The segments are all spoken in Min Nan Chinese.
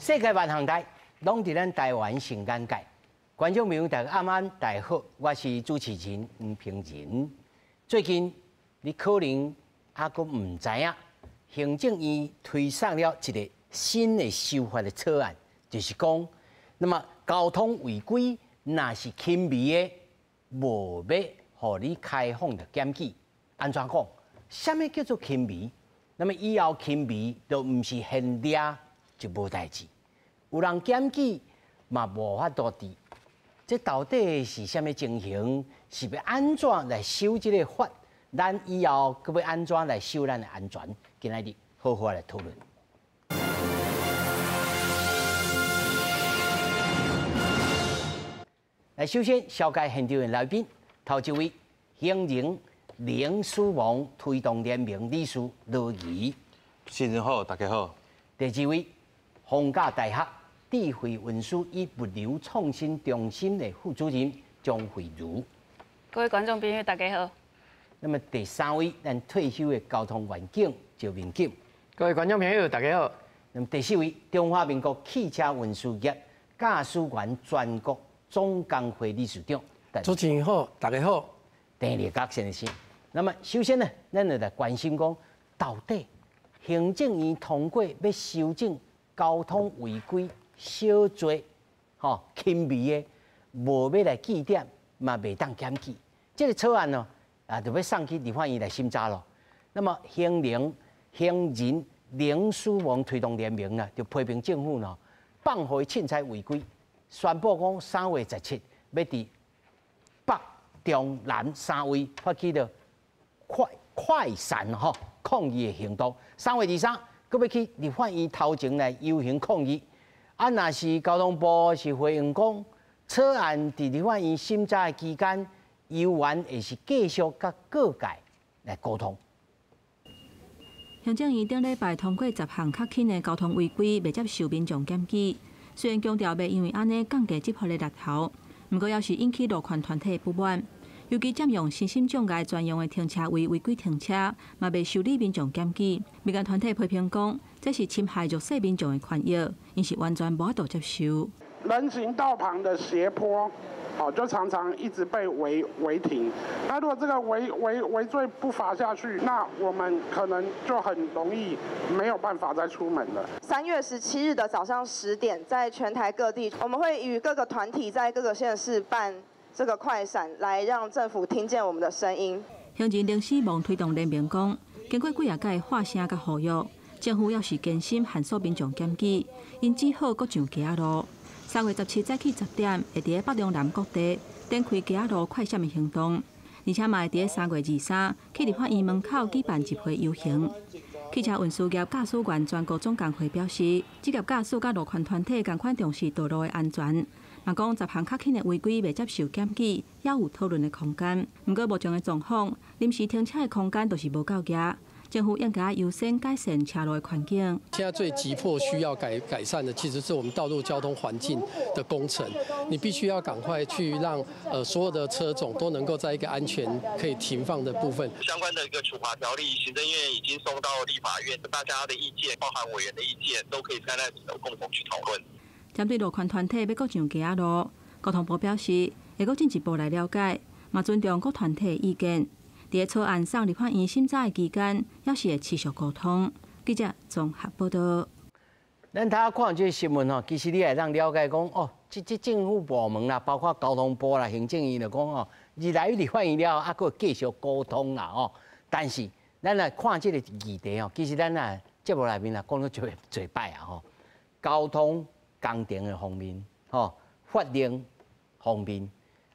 世界萬行台，攏佇咱台灣上眼界。觀眾朋友大家暗安，大家好，我是主持人黃平仁。最近你可能猶閣毋知影，行政院推送了一個新的修法的草案，就是講，那麼交通違規若是輕微的，無欲予你開放著檢舉。按怎講？啥物叫做輕微？那麼以後輕微就毋是現掠就無代誌。有人檢舉嘛無法度治，這到底是啥物情形？是欲按怎來修這個法？咱以後閣欲按怎來守咱的安全？今仔日好好來討論。來，首先紹介現場的來賓，頭一位，行人零死亡推動聯盟理事羅儀。主持人好，大家好。第二位，逢甲大學智慧運輸與物流創新中心的副主任張惠如。各位觀眾朋友，大家好。那麼第三位，咱退休的交通員警趙明錦。各位觀眾朋友，大家好。那麼第四位，中華民國汽車運輸業駕駛員全國總工會理事長。主持人好，大家好。鄭麗國先生。那麼首先呢，咱就來關心講，到底行政院通過欲修正交通違規小罪，吼輕微的，無欲來記點，嘛袂當檢舉。這個草案呢，啊，就欲送去立法院來審查咯。那麼行人零死亡推動聯盟呢，就批評政府呢，放予凊彩違規，宣布講3月17欲佇北中南三位發起著快閃吼抗議的行動。3月23，閣欲去立法院頭前來遊行抗議。啊，若是交通部是回應講，草案佇立法院審查的期間，猶原會是繼續佮各界來溝通。行政院頂禮拜通過10項較輕的交通違規，袂接受民眾檢舉。雖然強調袂因為按呢降低執法的力頭，毋過猶是引起路權團體不滿。尤其佔用身心障礙專用的停車位違規停車，嘛袂受理民眾檢舉。民間團體批評講，這是侵害弱勢民眾的權益，𪜶是完全無法度接受。人行道旁的斜坡，就常常一直被違停。那如果這個違罪不罰下去，那我們可能就很容易沒有辦法再出門了。3月17日的早上10點，在全台各地，我們會與各個團體在各個縣市辦這個快閃，來讓政府聽見我們的聲音。行人零死亡推動聯盟講，經過幾若擺發聲佮呼籲，政府猶是堅心限縮民眾檢舉，𪜶只好閣上街仔路。3月17早起10點，會佇北中南各地展開街仔路快閃的行動，而且嘛會佇3月23去立法院門口舉辦集會遊行。汽車運輸業駕駛員全國總工會表示，職業駕駛佮路權團體仝款重視道路的安全，嘛講10項較輕的違規袂接受檢舉，猶有討論的空間。毋過目前的狀況，臨時停車的空間就是無夠額。政府應該優先改善車路的環境。現在最急迫需要改善的，其實是我們道路交通環境的工程。你必須要趕快去讓所有的車種都能夠在一個安全可以停放的部分。相關的一個處罰條例，行政院已經送到立法院，大家的意見，包含委員的意見，都可以在那裡頭共同去討論。針對路權團體欲閣上街仔路，交通部表示會閣進一步來了解，嘛尊重各團體的意見。佇草案送立法院審查的期間，猶是會持續溝通。記者綜合報道。咱頭看這個新聞吼，其實你會當了解講哦，這政府部門啦，包括交通部啦、行政院就講吼，入來立法院了，猶閣繼續溝通啦吼。但是咱來看這個議題吼，其實咱啊節目內面啊講了足濟擺啊吼，交通工程的方面吼，法令方面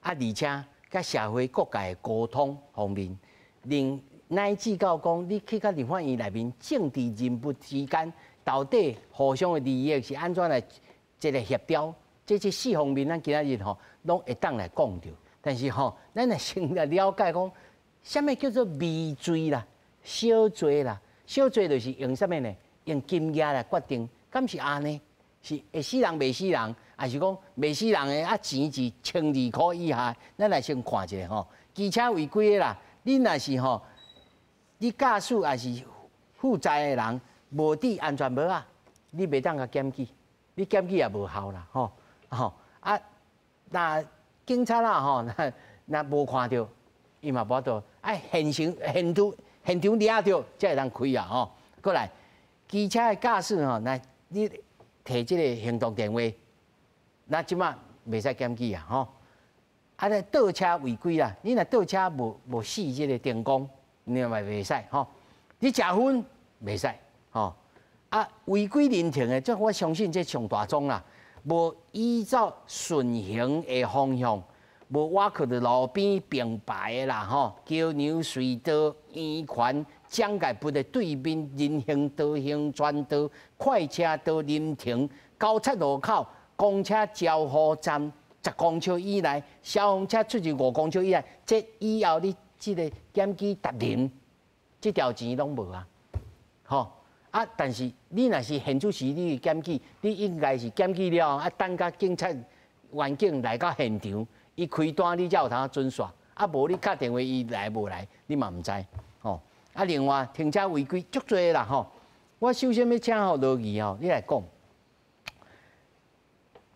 啊，而且佮社會各界的溝通方面，連乃至到講你去到立法院內面，政治人物之間到底互相的利益是按怎來這個協調，這四方面咱今仔日吼攏會當來講著。但是吼，咱來先來了解講，啥物叫做微罪啦、小罪啦？小罪就是用啥物呢？用金額來決定，敢是按呢？是會死人袂死人，抑是講袂死人的啊？錢是1200塊以下，咱來先看一下吼。機車違規的啦，你若是吼，你駕駛抑是負載的人無戴安全帽仔，你袂當共檢舉。你检举也无效啦，吼吼啊，那警察啦吼，若無看著，伊嘛無法度，啊現場現場現場掠著才會當開啊吼。過來，機車的駕駛吼，若你提這个行動電話，那這馬袂使檢舉啊吼。啊，咧倒車違規啦，你若倒車無熄這个燈光，你嘛袂使吼。你食薰袂使吼。啊，違規臨停的，這我相信這上大宗啦，無依照順行的方向，無倚靠佇路邊並排的啦吼，橋梁隧道、圓環、障礙物的對面人行道、行專道、快車道臨停、交叉路口、公車交呼站10公尺以內，消防車出入5公尺以內，這以後你這个檢舉達人，這條錢攏無啊，吼啊！但是你若是現主時你檢舉，你應該是檢舉了啊，等甲警察員警來到現場，伊開單你才有通準煞，啊無你敲電話伊來無來，你嘛毋知，吼啊！另外停車違規足濟啦，吼！我首先欲請予羅儀吼，你來講，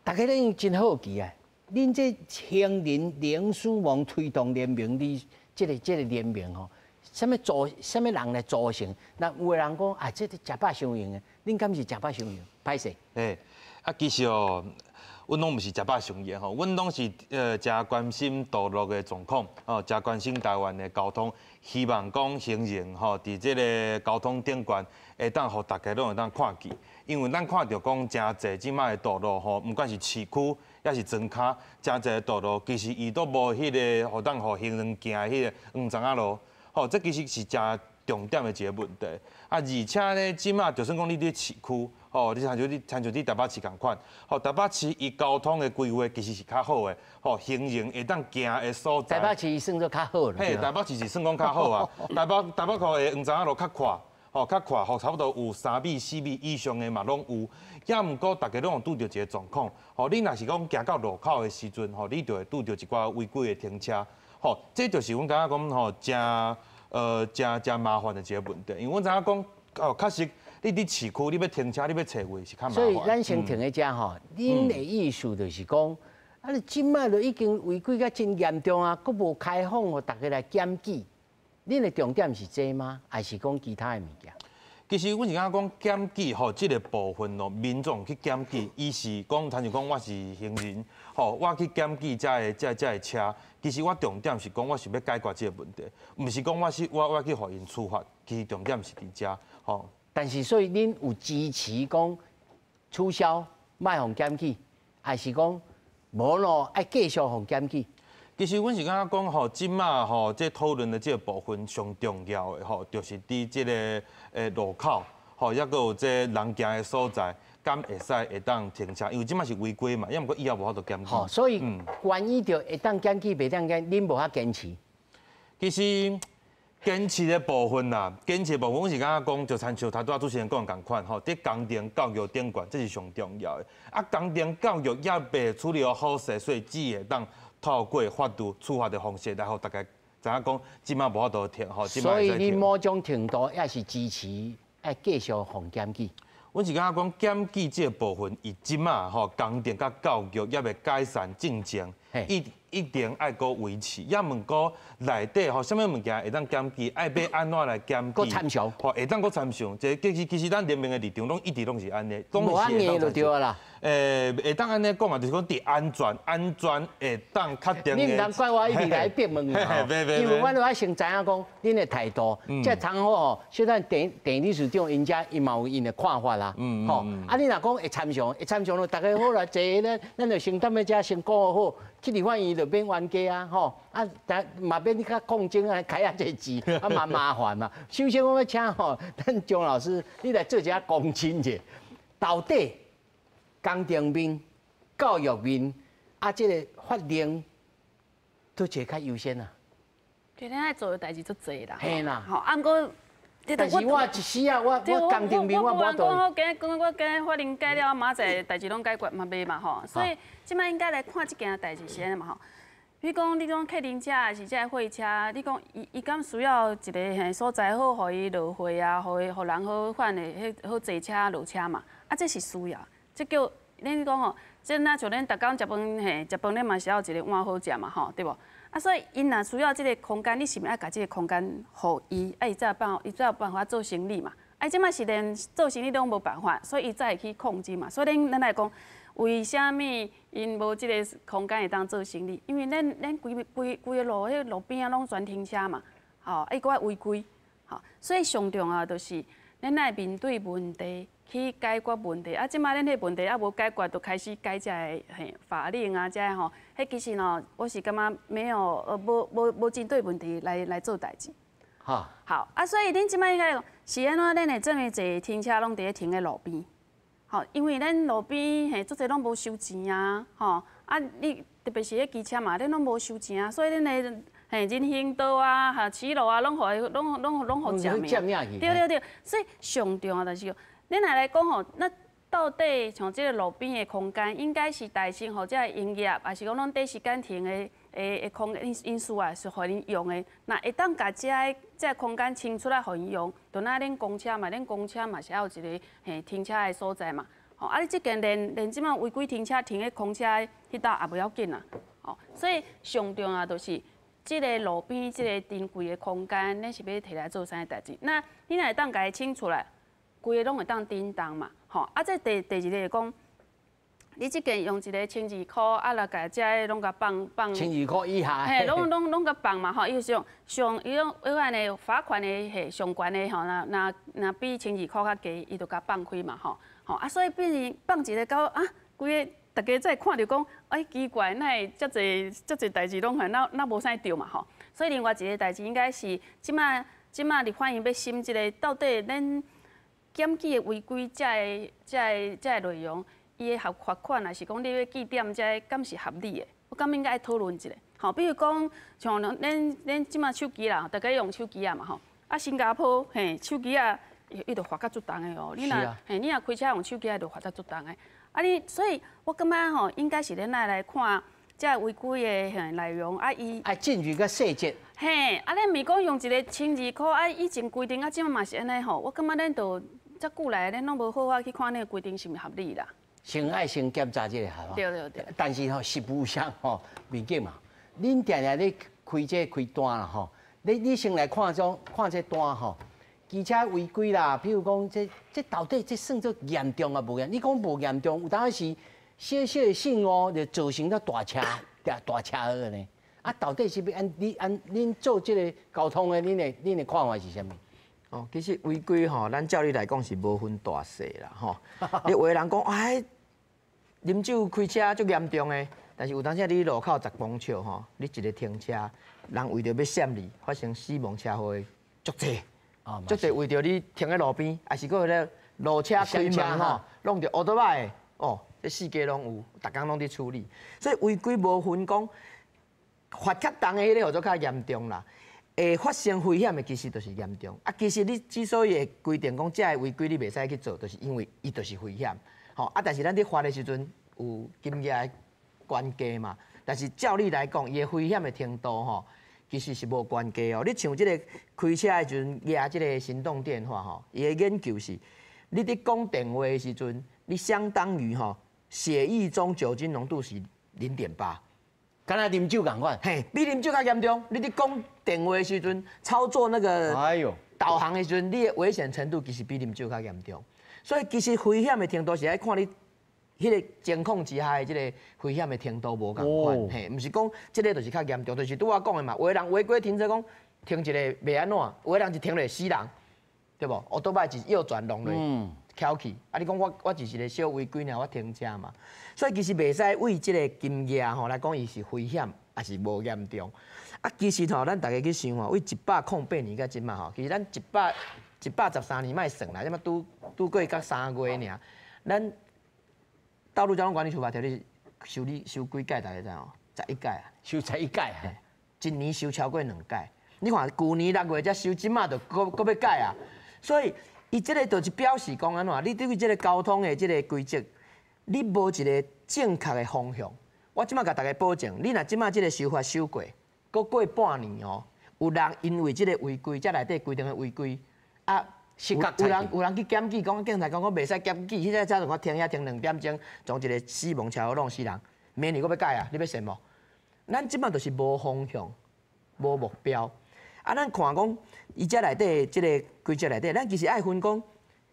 大家拢真好奇啊！恁這行人零死亡推動聯盟，你這个聯盟吼，啥物組啥物人來組成？那有的人講啊，這个食飽傷閒的，恁敢是食飽傷閒？歹勢。欸，啊，其實哦，阮攏毋是食飽傷閒吼，阮攏是誠關心道路的狀況，哦，誠關心台灣的交通，希望講行人吼，佇這个交通頂懸會當予大家攏會當看見，因為咱看著講誠濟這擺的道路吼，毋管是市區抑是莊跤，誠濟的道路其實伊都無彼个予當予行人行的彼个黃欉仔路，吼，這其實是誠重點的一个問題。啊，而且呢，這擺就算講你佇市區，吼，你親像佇台北市仝款，吼，台北市伊交通的規劃其實是較好的，吼，行人會當行的所在。台北市算做較好了。嘿，台北市是算講較好啊。台北區的黃欉仔路較闊，吼，較闊，吼，差不多有3米、4米以上的嘛攏有。也毋過，大家攏有拄著一个狀況，吼，你若是講行到路口的時陣，吼，你就會拄著一寡違規的停車，吼，這就是阮感覺講吼，誠麻煩的一个問題，因為阮知影講，哦，確實，你佇市區，你欲停車，你欲揣位是較麻煩。所以咱先停佇遮吼，恁的意思就是講，啊，你這擺就已經違規甲真嚴重啊，閣無開放予大家來檢舉，恁的重點是這嗎？還是講其他的物件？其實阮是感覺講檢舉吼，這个部分哦，民眾去檢舉，伊是講，親像講我是行人，吼，我去檢舉這个車，其實我重點是講，我是欲解決這个問題，毋是講我是我我去予𪜶處罰，其實重點是佇遮，吼。但是所以恁有支持講取消莫予檢舉，還是講無咯愛繼續予檢舉？其實阮是感覺講吼，這擺吼，這討論的這个部分上重要的吼，就是佇這个路口吼，抑閣有這人行的所在，敢會使會當停車？因為這擺是違規嘛，抑毋過以後無法度檢舉。吼，所以關於著會當檢舉，袂當檢，恁無遐堅持？其實堅持的部分啦，堅持的部分，阮是感覺講，就親像頭拄仔主持人講的仝款吼，佇工程教育頂懸，這是上重要的。啊，工程教育猶未處理好勢，所以只會當透過法律處罰的方式來予大家知影講，這擺無法度停吼。所以你某種程度也是支持愛繼續予檢舉。阮是感覺講檢舉這個部分，伊這擺吼工程佮教育猶未改善進前，一定愛閣維持。抑毋過內底吼，啥物物件會當檢舉，愛欲按怎來檢舉？閣參詳。吼，會當閣參詳。這其實咱聯盟的立場攏一直攏是按呢，無按呢就對啦。會當按呢講啊，就是講佇安全會當確定。你毋通怪我一直來逼問吼，因為阮都愛先知影講恁的態度。這通好吼，雖然鄭鄭理事長𪜶遮伊嘛有𪜶的看法啦，吼。啊，你若講會參詳，會參詳咯，大家好來坐咧，咱就先踮咧遮先講好，去立法院就免冤家啊，吼。啊，但嘛免你較抗爭啊，開遐濟錢，啊嘛麻煩嘛。首先我欲請吼，咱張老師，你來做一下公審者，到底工程面、教育面，啊，這个法令，佗一个較優先啊？其實愛做的代誌足濟啦。嘿啦。吼，啊，毋過，但是我一時啊，我工程面我無法度。我今日法令改了，明仔載代誌攏解決嘛袂嘛吼，所以這擺應該來看這件代誌是按怎嘛吼。比如講，你講客人車還是這個貨車，你講伊敢需要一个嘿所在好，予伊落貨啊，予伊予人好反的，彼好坐車落車嘛？啊，這是需要，這叫恁讲吼，這若像恁逐工食飯嘿，食飯恁嘛是愛有一个碗好食嘛吼，對無？啊，所以𪜶若需要這个空間，你是毋是愛共這个空間予伊？啊，伊才有辦，伊才有辦法做生理嘛。啊，這擺是連做生理攏無辦法，所以伊才會去抗爭嘛。所以恁咱來講，為啥物𪜶無這个空間會當做生理？因為咱咱規規規个路，彼路邊仔攏全停車嘛，吼，啊伊閣愛違規，吼，所以上重要就是咱愛面對問題去解決問題。啊，這擺咱彼問題猶無解決，就開始改這个嘿法令啊，這个吼，彼其實吼，我是感覺沒有無無無針對問題來來做代誌。好，好啊，所以恁這擺應該講是按怎？咱會這麼濟停車攏佇咧停咧路邊，吼，因為咱路邊嘿足濟攏無收錢啊，吼，啊你特別是彼機車嘛，恁攏無收錢啊，所以恁的嘿人行道啊、哈騎樓啊，攏予伊攏攏攏予佔去。對對對，所以上重要就是，恁若來講吼，那到底像這個路邊的空間，應該是代先予這个營業，抑是講攏短時間停的？的的空因因素啊，是予𪜶用的。若會當共這个這个空間清出來予𪜶用，就若恁公車嘛，恁公車嘛是愛有一个嘿停車的所在嘛。吼，啊，你這間連連這擺違規停車停咧空車彼搭也無要緊啊。吼，所以上重要就是這个路邊這个珍貴的空間，咱是欲提來做啥代誌？那你若會當共伊清出來，規个攏會當叮當嘛。吼，啊，這第第二个講。你這間用一个12箍，啊，來共這个攏共放放。 12箍以下。嘿，攏攏攏共放嘛吼，伊上上伊種伊款的罰款的嘿上懸的吼，若若若比千二箍較低，伊就共放開嘛吼。吼啊，所以變成放一個到啊，規个大家才會看著講，哎奇怪，哪會遮濟遮濟代誌攏予哪哪無啥對嘛吼。所以另外一个代誌應該是這擺這擺立法院欲審這个到底咱檢舉的違規這个這个這个內容。伊的合罰款，抑是講你欲記點，這个敢是合理的？我感覺應該愛討論一下。吼，比如講，像恁恁這擺手機啦，大家用手機啊嘛吼。啊，新加坡嘿，手機啊，伊就罰甲足重的哦。你若嘿，你若開車用手機，就罰甲足重的。啊，你所以，我感覺吼，應該是咱愛來看這違規的嘿內容啊，伊愛進入較細節。嘿，啊，咱毋是講用一个12箍啊，以前規定啊，這擺嘛是按呢吼。我感覺咱都遮久來，咱攏無好好去看那个規定是毋是合理啦。先愛先檢查這个係嘛？對對對。但是吼，實務上吼，民警嘛，恁定定咧開這個開單啦吼，你你先來看種看這單吼，機車違規啦，比如講這這到底這算做嚴重啊無嚴？你講無嚴重，有當時小小的失誤就造成了大車大大車禍呢？啊，到底是欲按你按恁做這个交通的，恁的恁的看法是啥物？哦，其實違規吼，咱照理來講是無分大細啦吼。你有的人講哎。啉酒開車足嚴重的，但是有當時你路口10公尺吼，你一个停車，人為著欲閃你，發生死亡車禍的足濟，足濟為著你停佇路邊，抑是閣彼个路車開門吼，弄著烏多擺的，哦，這四界攏有，逐工攏佇處理，所以違規無分講罰較重的彼个號做較嚴重啦。會發生危險的其實就是嚴重，啊，其實你之所以會規定講這个違規你袂使去做，就是因為伊就是危險。吼啊！但是咱佇罰的時陣有金額的懸低嘛，但是照理來講，伊的危險的程度吼，其實是無懸低哦。你像這个開車的時陣，舉這个行動電話吼，伊的研究是，你佇講電話的時陣，你相當於吼血液中酒精濃度是0.8，敢若啉酒仝款。嘿，比啉酒較嚴重。你佇講電話的時陣，操作那個導航的時陣，你的危險程度其實比啉酒較嚴重。所以其實危險的程度是愛看你彼个情況之下的這个危險的程度無仝款，嘿，毋是講這个就是較嚴重，就是拄仔講的嘛。有的人違規停車講停一个袂按怎，有的人一停落死人，對無？烏多擺一右轉弄落蹺去，啊！你講我我只是个小違規爾，我停車嘛。所以其實袂使為這个金額吼來講，伊是危險抑是無嚴重。啊，其實吼，咱逐家去想吼，為108年到這擺吼，其實咱一百。113年莫算啦，這擺拄拄過才3個月爾。咱道路交通管理處罰條例修理修幾屆，大家知無？十一屆啊。修十一屆啊！一年修超過兩屆。你看舊年6月才修，這擺就閣閣欲改啊。所以伊這个就是表示講按怎？你對這个交通的這个規則，你無一个正確的方向。我這擺共大家保證，你若這擺這个修法修過，閣過半年哦，有人因為這个違規，這內底規定的違規。啊，有人去检举，讲警察讲我袂使检举，彼个车我停遐停2点钟，撞一个死亡车祸弄死人，明年阁欲改啊？你欲信无？咱这马就是无方向、无目标。啊，咱看讲伊遮内底这个规则内底，咱其实爱分讲，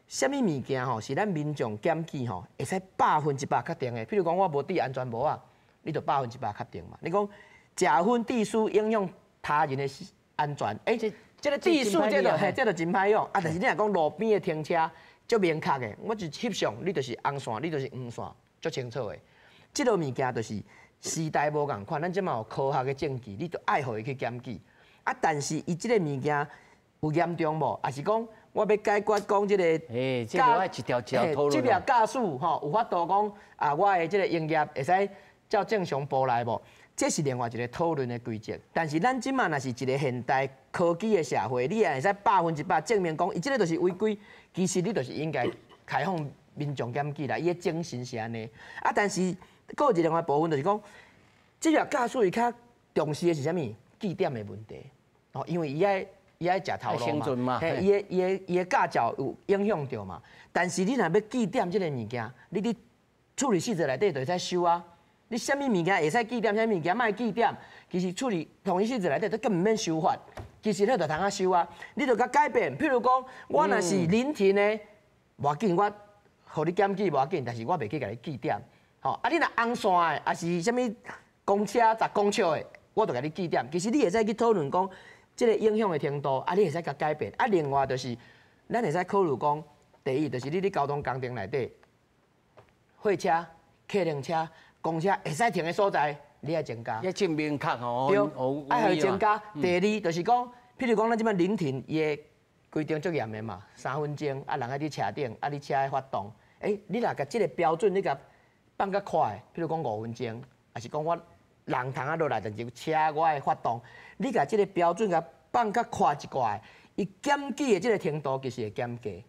啥物物件吼是咱民众检举吼，会使100%确定的。譬如讲，我无戴安全帽啊，你就百分之百确定嘛。你讲食薰致死影响他人的安全，欸，这个致死这就嘿，这就真歹用。啊，但是你若讲路边的停车，足明确的，我一翕相，你就是红线，你就是黄线，足清楚的。这个物件就是时代无仝款，咱这马有科学的证据，你就爱予伊去检举。啊，但是伊这个物件有严重无？抑是讲我欲解决讲这个，欸，这个爱一条一条讨论。这个驾驶吼有法度讲啊，我的这个营业会使照正常步来无？这是另外一个讨论的规则。但是咱这马若是一个现代科技的社会，你也会使100%证明讲，伊这个就是违规，其实你就是应该开放民众检举啦。伊的精神是按呢。啊，但是阁有一另外部分就是讲，这个驾驶伊较重视的是啥物？记点的问题。哦，因为伊爱食头路嘛，嘿，伊的驾照有影响著嘛。但是你若欲记点这个物件，你伫处理细则内底就会使修啊。你啥物物件会使记点，啥物物件莫记点，其实处理统一细则内底都根本毋免修法，其实你就通啊修啊。你就共改变，譬如讲，我若是临停的，无要紧，我予你检举无要紧，但是我袂去共你记点。吼，啊，你若红线的，抑是啥物公车10公尺的，我就共你记点。其实你会使去讨论讲，这个影响的程度，啊，你会使共改变。啊，另外就是，咱会使考虑讲，第一就是你伫交通工程内底，货车、客运车、公车会使停的所在，你爱增加。要证明确吼，对，爱予增加。第二就是讲，譬如讲咱这摆临停，伊的规定足严的嘛，3分钟，啊，人爱伫车顶，啊，你车爱发动。欸，你若共这个标准，你共放较快，譬如讲5分钟，抑是讲我人通啊落来，但是车我爱发动，你共这个标准共放较宽一寡，伊检举的这个程度其实会减低，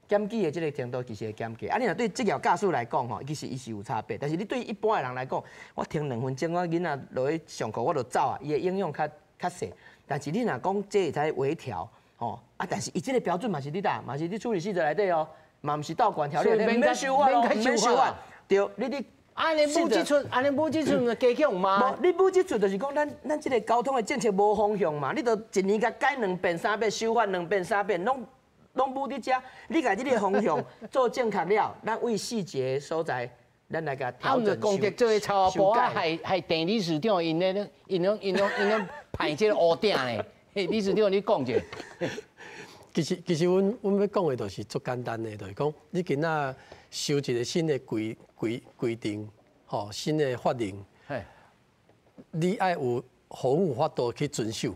检举的这个程度其实会减低。啊，你若对职业驾驶来讲吼，其实伊是有差别。但是你对一般的人来讲，我停2分钟，我囡仔落去上课，我就走啊，伊的影响较较细。但是你若讲这会使微调，吼啊，但是伊这个标准嘛是伫佗，嘛是伫处理细则内底哦，嘛毋是道管条例，毋免修法哦，毋免修法。对，你伫。按呢舞这出，按呢舞这出，加强吗？无，你舞这出就是讲，咱这个交通的政策无方向嘛。你著一年共改两遍、三遍，修法两遍、三遍，拢拢舞伫遮。你共这个方向做正确了，咱为细节所在，咱来共调整。公德做个草埔啊，害郑理事长𪜶咧，𪜶拢𪜶拢𪜶拢歹这个乌鼎咧。嘿，理事长你讲者。其实，阮欲讲的就是足简单的，就是讲你今仔修一个新的规定，吼，新的法令，你爱有，予阮有法度去遵守。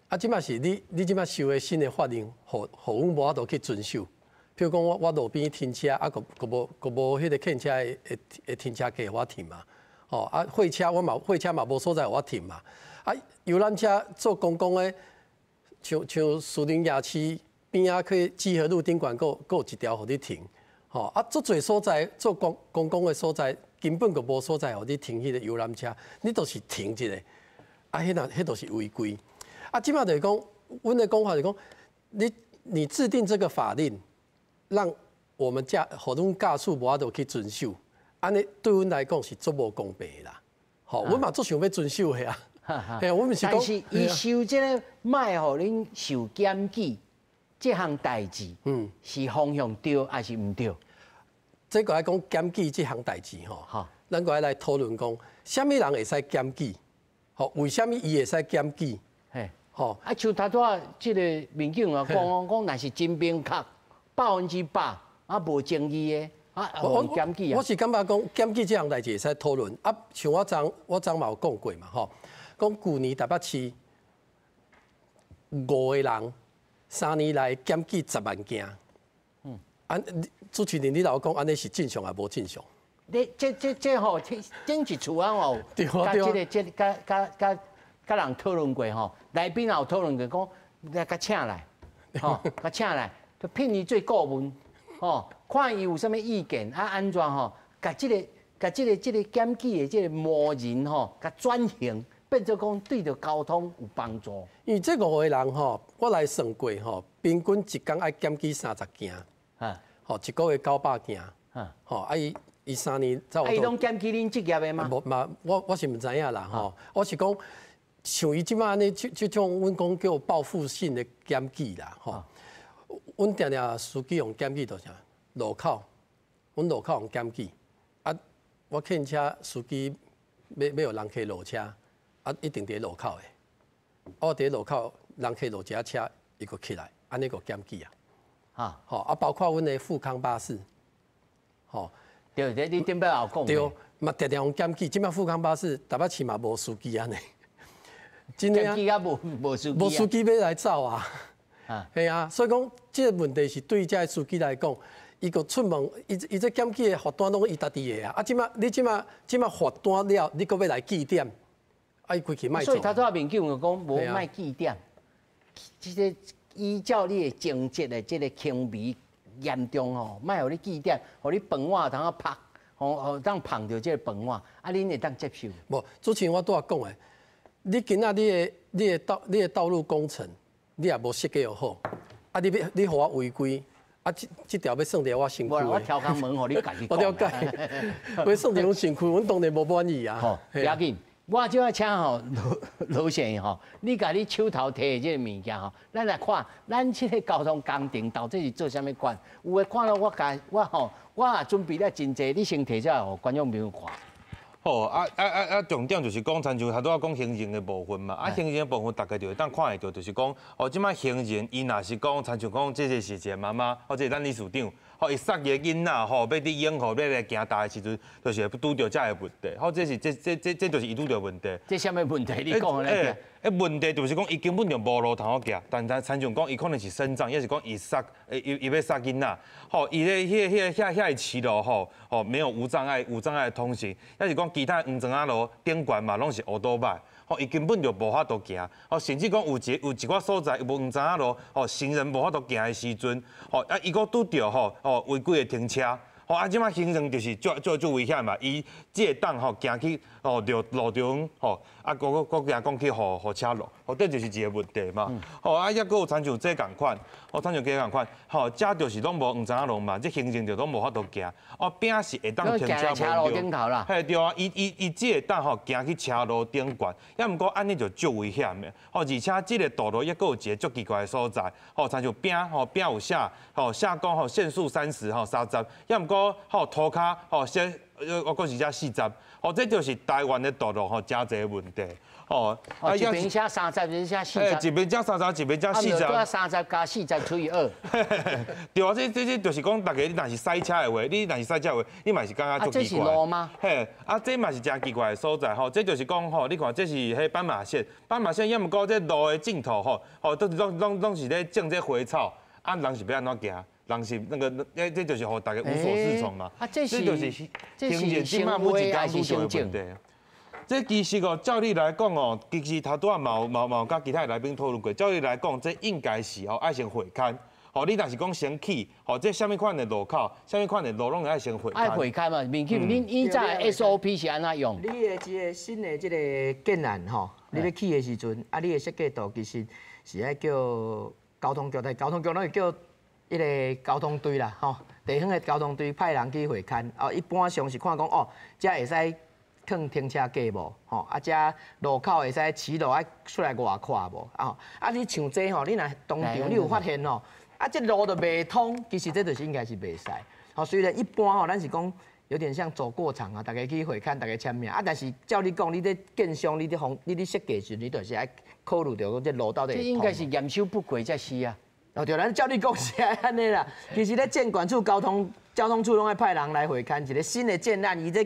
啊，这马是你这马修的新的法令，予予阮无法度去遵守。譬如讲，我路边停车，啊，阁无彼个客车的停车格予我停嘛。吼，啊，货车我嘛货车嘛无所在予我停嘛。啊，游览车做公共的，像士林夜市边仔去集合路顶悬，阁有一条予你停。吼，啊，足济所在做公共的所在，根本就无所在予你停彼个游览车，你就是停一下，啊，彼那彼都是违规。啊，这马就是讲，阮的讲法就是讲，你制定这个法令，让我们予阮驾驶无法度去遵守，按呢对阮来讲是足无公平的啦。吼，阮嘛足想欲遵守的啊。嘿，我毋是讲，但是伊修这个莫予恁受检举这项代志，是方向对抑是毋对？这个爱讲检举这项代志吼，咱阁爱来讨论讲，啥物人会使检举？吼，为啥物伊会使检举？吼，啊，像头拄仔这个民警啊，讲讲，若是真明确，100%啊，无争议的，啊，予伊检举啊。我是感觉讲检举这项代志会使讨论。啊，像我昨嘛有讲过嘛，吼，讲旧年台北市五个人3年内检举10万件。啊，主持人你老讲按呢是正常抑无正常？你这吼，顶一次啊吼，佮这个这佮佮佮佮人讨论过吼，来宾也有讨论过，讲来共请来，吼，共请来，就聘伊做顾问，吼，看伊有啥物意见，啊，按怎吼，共这个共这个这个检举的这个魔人吼，共转型，变變做講對著交通有幫助。因為這五個人吼，我來算過吼，平均一工愛檢舉30件，吼一個月900件，吼啊伊伊3年差不多。伊攏檢舉恁職業的嗎？無嘛，我是毋知影啦吼，我是講像伊這擺按呢，這種阮講叫報復性的檢舉啦吼。阮定定司機予檢舉就是啥？路口，阮路口予檢舉，啊，我客運車司機欲予人客落車，啊，一定佇路口的，我佇路口人客落一下車，伊閣起來，按呢閣檢舉啊，哈，吼啊，包括阮的富康巴士，吼，對，這你頂擺有講，對，嘛定定予檢舉，這擺富康巴士台北市嘛無司機按呢，檢舉啊無無司機，無司機欲來走啊。係啊，所以講這個問題是對這个司機來講，伊閣出門，伊伊這檢舉的罰單攏伊家己的啊。啊，這擺你這擺這擺罰單了，你閣欲來記點，啊，伊規氣莫做。所以頭拄仔民警就講無莫記點，這個依照你的情節的這個輕微嚴重吼，莫予你記點，予你飯碗通啊拍，予予當碰著這個飯碗，啊，恁會當接受？無，主持人我拄仔講的，你今仔你的道路工程。你也無設計好，啊！你欲你予我違規，啊！這這條欲算佇我身軀。我挑工問予你家己講。我了解，欲算佇阮身軀，阮當然無滿意啊。吼，不要緊，我這擺請吼羅先生吼，你共你手頭提的這個物件吼，咱來看，咱這個交通工程到底是做啥物款？有的看了我共我吼，我也準備了真濟，你先提出來予觀眾朋友看。好，啊啊啊啊！重點就是講，親像頭拄仔講行人的部分嘛，啊，行人的部分，大家就會當看會著，就是講，哦，這擺行人伊若是講，親像講，這個是一個媽媽，或者咱理事長，吼，伊捒伊个囡仔，吼，欲佇永和欲來行大的時陣，就是會拄著這个問題，吼，這是這這這這就是伊拄著問題。這啥物問題？你講來聽。欸，問題就是講，伊根本就無路通好行，但但親像講，伊可能是身障，抑是講伊捒，伊伊欲捒囡仔，吼，伊咧彼个彼个遐遐个騎樓吼，吼沒有無障礙無障礙通行，抑是講其他黃磚仔路頂懸嘛，攏是烏多擺，吼，伊根本就無法度行，吼，甚至講有一有一寡所在無黃磚仔路，吼，行人無法度行的時陣，吼，啊，伊閣拄著吼，吼違規的停車。吼啊！這擺行人就是足足足危險嘛，伊只會當吼行去吼著路中吼，啊，閣閣閣驚講去予予車落，吼，這就是一個問題嘛。吼啊，抑閣有親像這仝款，吼，親像這仝款，吼，這就是攏無黃磚仔路嘛，這行人就攏無法度行。哦，邊是會當停車車路頂頭啦。嘿，對啊，伊伊伊只會當吼行去車路頂懸，抑毋過按呢就足危險的。吼，而且這個道路抑閣有一個足奇怪的所在，吼，親像邊吼邊有寫，吼寫講吼限速三十吼三十，抑毋過吼塗跤吼寫，我講是寫40，吼這就是台灣的道路吼誠濟問題。哦，一邊寫三十，一邊寫四十。一邊寫三十，一邊寫四十。30加40除以2。對啊，這這這就是講，大家你若是駛車的話，你若是駛車的話，你嘛是感覺足奇怪。這是路嗎？嘿，啊，這嘛是誠奇怪的所在吼。這就是講吼，你看這是彼斑馬線，斑馬線抑毋過這路的盡頭吼，吼都攏攏攏是咧種這花草，啊，人是欲按怎行？人是那個，這這就是予大家無所適從嘛。啊，這是這是行為還是行政？這其實哦，照理來講哦，其實頭拄仔嘛有嘛嘛有佮其他來賓討論過。照理來講，這應該是哦，愛先會勘。吼，你若是講先起，吼，這啥物款的路口，啥物款的路，攏愛先會勘。愛會勘嘛，民警，恁以前 SOP 是按怎用？你的這個新的這個建案吼，你欲起的時陣，啊，你的設計圖其實是愛叫交通局，但交通局攏會叫彼个交通隊啦，吼，地方的交通隊派人去會勘。哦，一般上是看講哦，這會使囥停車格無？吼，啊，這路口會使騎樓愛出來外闊無？啊，啊，你像這吼，你若當場你有發現吼，啊，這路就袂通，其實這就是應該是袂使。吼，雖然一般吼，咱是講有點像走過場啊，大家去會勘，大家簽名啊，但是照你講，你咧建商，你咧方，你咧設計時，你就是愛考慮著講這路到底。這應該是驗收不過才是啊。哦，對，咱照你講是按呢啦。其實咧，建管處交通交通處攏愛派人來會勘一個新的建案，伊這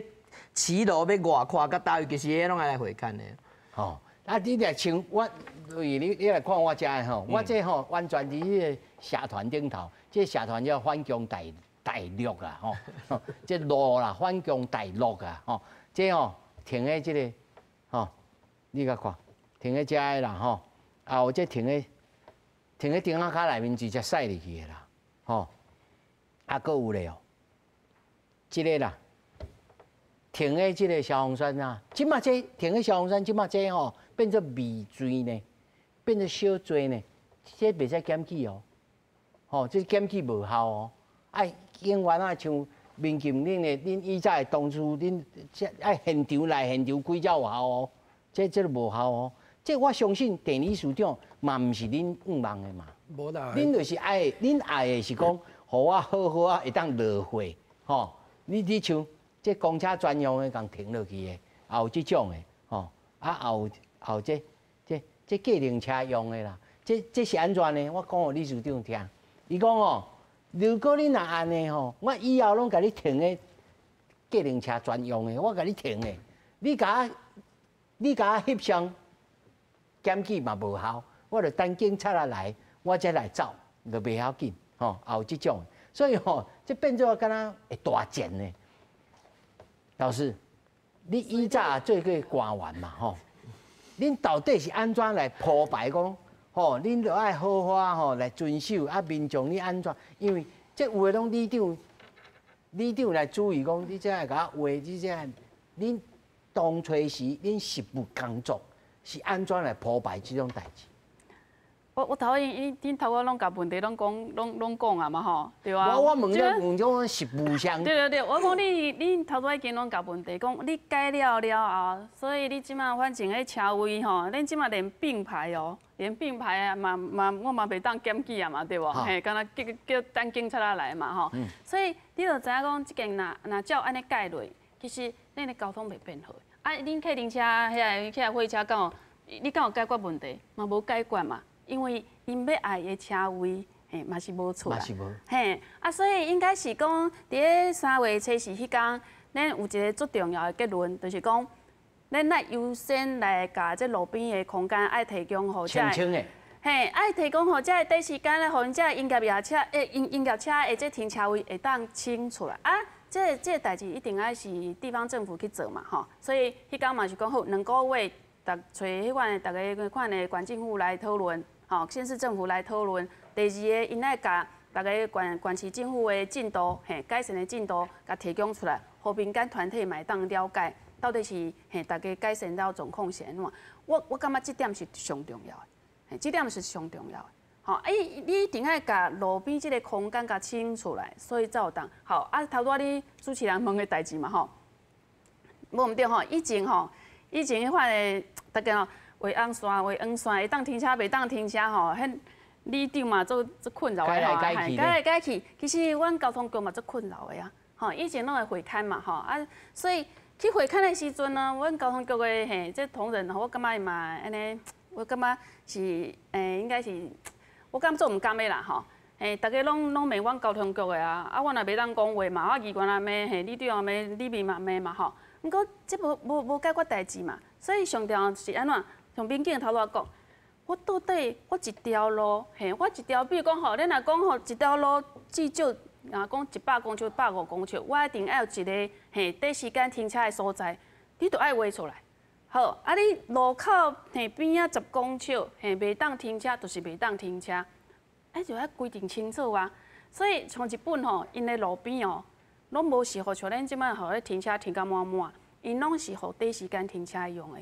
騎樓欲外闊佮佗位，其實彼攏愛來會勘的。吼，啊，你若像我，你你來看我遮的吼，我這吼完全佇彼个社團頂頭，這社團叫反攻大大陸啊，吼，這路啦，反攻大陸啊，吼，這吼停佇這个，吼，你共看，停佇遮的啦，吼，啊有這停佇停佇燈仔跤內面直接駛入去的啦，吼，啊，閣有咧哦，這个啦，停的這个消防栓啊，這馬這停的消防栓，這馬這吼變做未罪呢，變做小罪呢，這袂使檢舉哦，吼，這檢舉無效哦，愛永遠啊像民警恁的，恁以前的當初恁這愛現場來現場開才有效哦，這個無效哦，這我相信鄭理事長嘛毋是恁願望的嘛，無啦，恁就是愛，恁愛的是講，予我好好啊，會當落貨，吼，你像。這公車專用的，共停落去的，也有這種的，吼，啊，也有這計程車用的啦。這是按怎呢？我講予理事長聽，伊講哦，如果你若按呢吼，我以後攏共你停的計程車專用的，我共你停的，你共我翕相檢舉嘛無效，我就等警察來，我才來走，就袂要緊，吼，也有這種，所以吼，這變做敢若會大戰呢。老師，你以早做過官員嘛？吼，恁到底是按怎來鋪排講？吼，恁著愛好好吼來遵守啊，民眾你按怎？因為這有的攏里長，里長來注意講，你這愛共我畫，你這恁當初時恁實務工作是按怎來鋪排這種代誌？我頭先恁頭先攏共問題攏講攏講啊嘛吼，對啊。我問你問種實務上。對對對，我講你頭拄已經攏共問題講，你改了了後，所以你這馬反正彼車位吼，恁這馬連並排哦，連並排啊嘛嘛，我嘛袂當檢舉啊嘛，對無？嘿，敢若叫等警察來嘛吼。所以你就知影講，這間若照按呢改落，其實恁的交通袂變好。啊，恁客停車遐個貨車敢有？你敢有解決問題？嘛無解決嘛。因為𪜶欲愛的車位，嘿，嘛是無出來，嘿，啊，所以應該是講，佇咧3月初四彼工，咱有一个足重要的結論，就是講，咱愛優先來共這路邊的空間愛提供予這个，嘿，愛提供予這个短時間咧，予𪜶這个營業車，營業車的這停車位會當清出來。啊，這個代誌一定愛是地方政府去做嘛，吼，所以彼工嘛是講好，2個月，逐揣彼款的逐个款的縣政府來討論。吼，縣市政府來討論。第二个，𪜶愛共逐个縣市政府的進度，嘿，改善的進度，共提供出來，予民間團體嘛會當了解，到底是嘿，大家改善了狀況是按怎。我感覺這點是上重要的，嘿，這點是上重要的。吼，啊，你一定愛共路邊這个空間共清出來，所以才有當。好，啊，頭拄仔你主持人問的代誌嘛，吼，無毋對吼，以前吼，以前彼款的，大家吼。畫紅線，畫黃線，會當停車，袂當停車吼，彼里長嘛足困擾的吼，改來改去。其實阮交通局嘛足困擾的啊，吼，以前攏會會勘嘛，吼啊，所以去會勘的時陣呢，阮交通局的嘿，這同仁吼，我感覺伊嘛按呢，我感覺是應該是，我感覺足毋甘的啦，吼，嘿，逐家攏罵阮交通局的啊，啊，我若袂當講話嘛，我議員也罵，嘿，里長也罵，里民嘛罵嘛，吼，毋過這無解決代誌嘛，所以上重要是按怎？像民警頭拄仔講，我到底我一條路，嘿，我一條，比如講吼，咱若講吼，一條路至少若講100公尺、150公尺，我一定愛有一个嘿短時間停車的所在，你著愛畫出來。好，啊，你路口嘿邊仔10公尺嘿袂當停車，就是袂當停車，啊，就愛規定清楚啊。所以像日本吼，𪜶的路邊哦，攏無適合像咱這擺吼，咧停車停甲滿滿，𪜶攏是予短時間停車用的。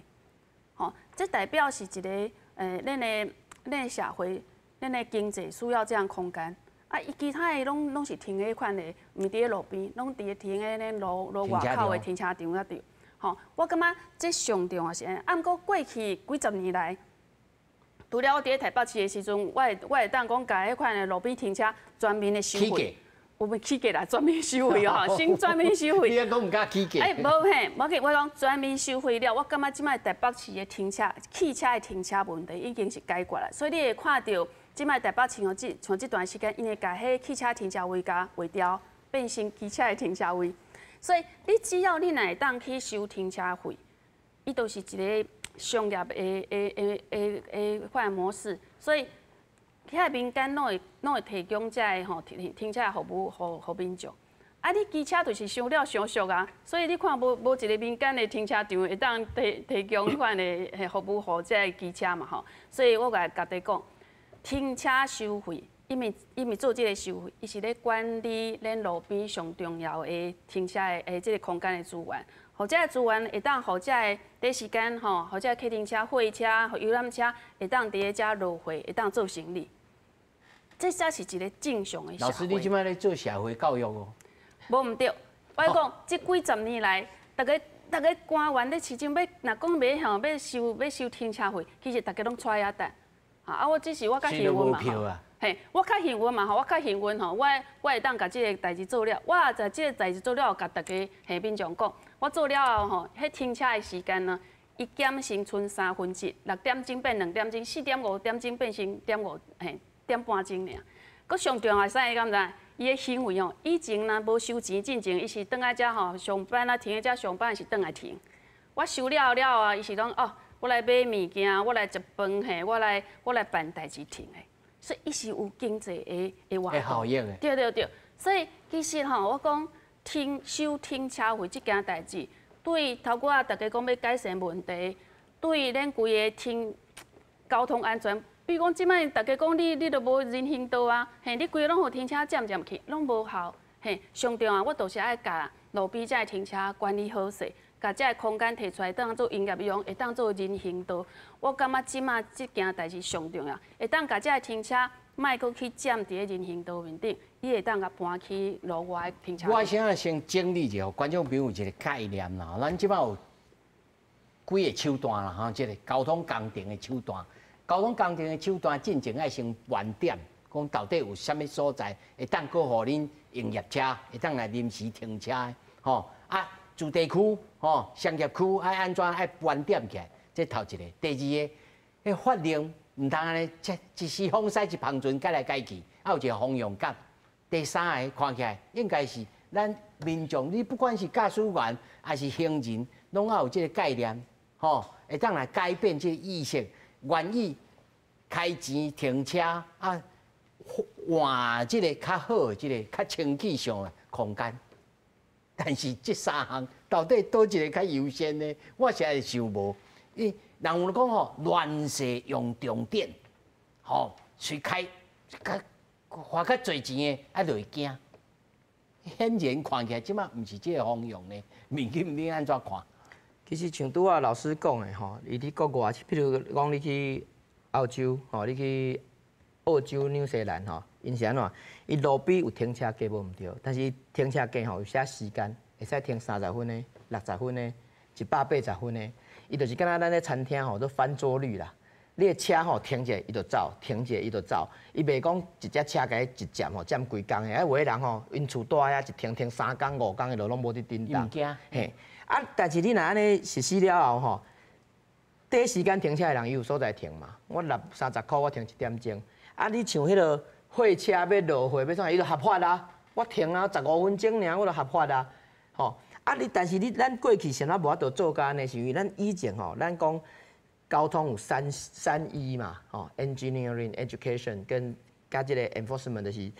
吼，這代表是一个，咱的社會，咱的經濟需要這樣空間。啊，伊其他的攏是停彼款的，毋佇咧路邊，攏佇咧停咧咱路外口的停車場遐對。吼，我感覺這上重要是按呢。啊，毋過過去幾十年來，除了我佇咧台北市的時陣，我會當講共彼款的路邊停車全面的收費。有無起價啦？全面收費哦，先全面收費。你講毋敢起價？哎，無嘿，無去。我講全面收費了，我感覺這擺台北市的停車、汽車的停車問題已經是解決了。所以你會看著這擺台北市哦，這像這段時間，𪜶會共彼汽車停車位共劃掉，變成機車的停車位。所以你只要你若會當去收停車費，伊就是一个商業的款模式。所以。遐民間攏會提供這个吼停車服務，予民眾。啊，你機車就是傷了傷俗啊，所以你看無一个民間的停車場會當提供彼款的服務予這个機車嘛吼。所以我共家己講，停車收費，因為做這个收費，伊是咧管理咱路邊上重要的停車的這个空間的資源。予這个资源会当予這个短时间吼，予這个客运车、货车、游览车会当伫咧遮落货，会当做生理。这才是一个正常的社会。老师，你这摆咧做社会教育哦？无毋对，我讲这几十年来，逐家逐家官员咧市政欲，若讲欲吼欲收欲收停车费，其实逐家拢揣遐等。啊，我只是我较幸运嘛吼。嘿，我较幸运嘛吼，我较幸运吼，我会当共这个代志做了，我也在这个代志做了后，共逐家嘿民众讲，我做了后吼，彼停车的时间呢，伊减成賰1/3，6点钟变2点钟，4点5点钟变成点五嘿点半钟尔。阁上重要是啥？你敢知？伊的行为吼，以前若无收钱进前，伊是转来遮吼上班啊，停伫遮上班是转来停。我收了了啊，伊是拢哦，我来买物件，我来食饭嘿，我来办代志停的。所以伊是有经济的的活动。对对对，所以其实吼，我讲停收停车费这件代志，对头拄仔逐家讲欲改善问题，对咱规个停交通安全，比如讲这摆逐家讲你都无人行道啊，嘿，你规个拢予停车占占去，拢无效。嘿，上重要我就是爱共路边这个停车管理好势，共这个空间提出来，当做营业用，会当做人行道。我感觉这摆这件代志上重要，会当共这个停车莫阁去占伫咧人行道面顶，伊会当共搬去路外停车。我想先整理一下，观众朋友一个概念啦。咱这摆有几个手段啦，吼，这个交通工程的手段，交通工程的手段进前爱先盘点，讲到底有啥物所在会当阁予恁营业车会当来临时停车的，吼啊，住宅区吼，商业区爱按怎爱盘点起来，这头一个。第二个，彼法令毋通按呢，一时风驶一帆船改来改去，啊有一个方向感。第三个看起来应该是咱民众，你不管是驾驶员还是行人，拢爱有这个概念，吼，会当来改变这个意识，愿意开钱停车啊，换这个较好的这个较清气上的空间。但是这三项到底佗一个较优先呢？我实在想无。伊人有讲吼，乱世用重典，吼，随开较花较济钱的，啊，就会惊。显然看起来，这摆毋是这个方向呢。民警你按怎看？其实像拄仔老师讲的吼，伊伫国外，譬如讲你去欧洲吼，你去澳洲、纽西兰吼，𪜶是按怎？伊路边有停车格无毋对，但是停车格吼有写时间，会使停30分的、60分的、180分的。伊就是敢若咱咧餐厅吼，都翻桌率啦。你的车吼停者，伊就走；停者，伊就走。伊袂讲一只车共伊一占吼，占规工的。啊，有的人吼，𪜶厝蹛遐一停停3工5工，伊就拢无伫振动。嘿，啊，但是你若按呢实施了后吼，短时间停车的人伊有所在停嘛。我六30箍，我停一点钟。啊，你像彼个货车欲落货欲创啥，伊就合法啊。我停啊15分钟尔，我就合法啊。吼，啊你但是你咱过去啥物无法度做甲按呢？是因为咱以前吼，咱讲交通有三 E 嘛，吼，engineering、education 跟佮这个 enforcement 就是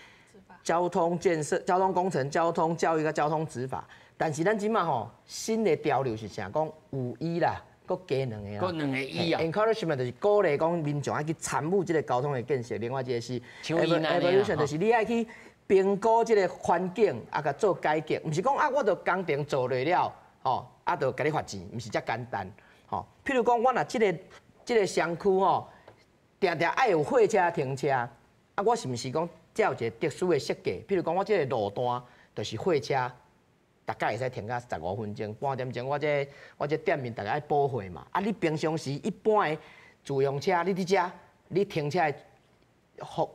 交通建设、交通工程、交通教育佮交通执法。但是咱这马吼新的潮流是啥？讲五 E 啦，阁加两个啦。阁两个 E 啊。 encouragement 就是鼓励讲民众爱去参与这个交通的建设。另外一个是 evaluation 就是你爱去评估这个环境，啊，共做改革，毋是讲啊，我著工程做落了，吼，啊，著共你罚钱，毋是遮简单，吼。譬如讲，我若这个商区吼，定定爱有货车停车，啊，我是毋是讲这有一个特殊的设计？譬如讲，我这个路段就是货车，大概会使停甲15分钟，半点钟，我这店面大概爱补货嘛。啊，你平常时一般的自用车，你伫遮，你停车的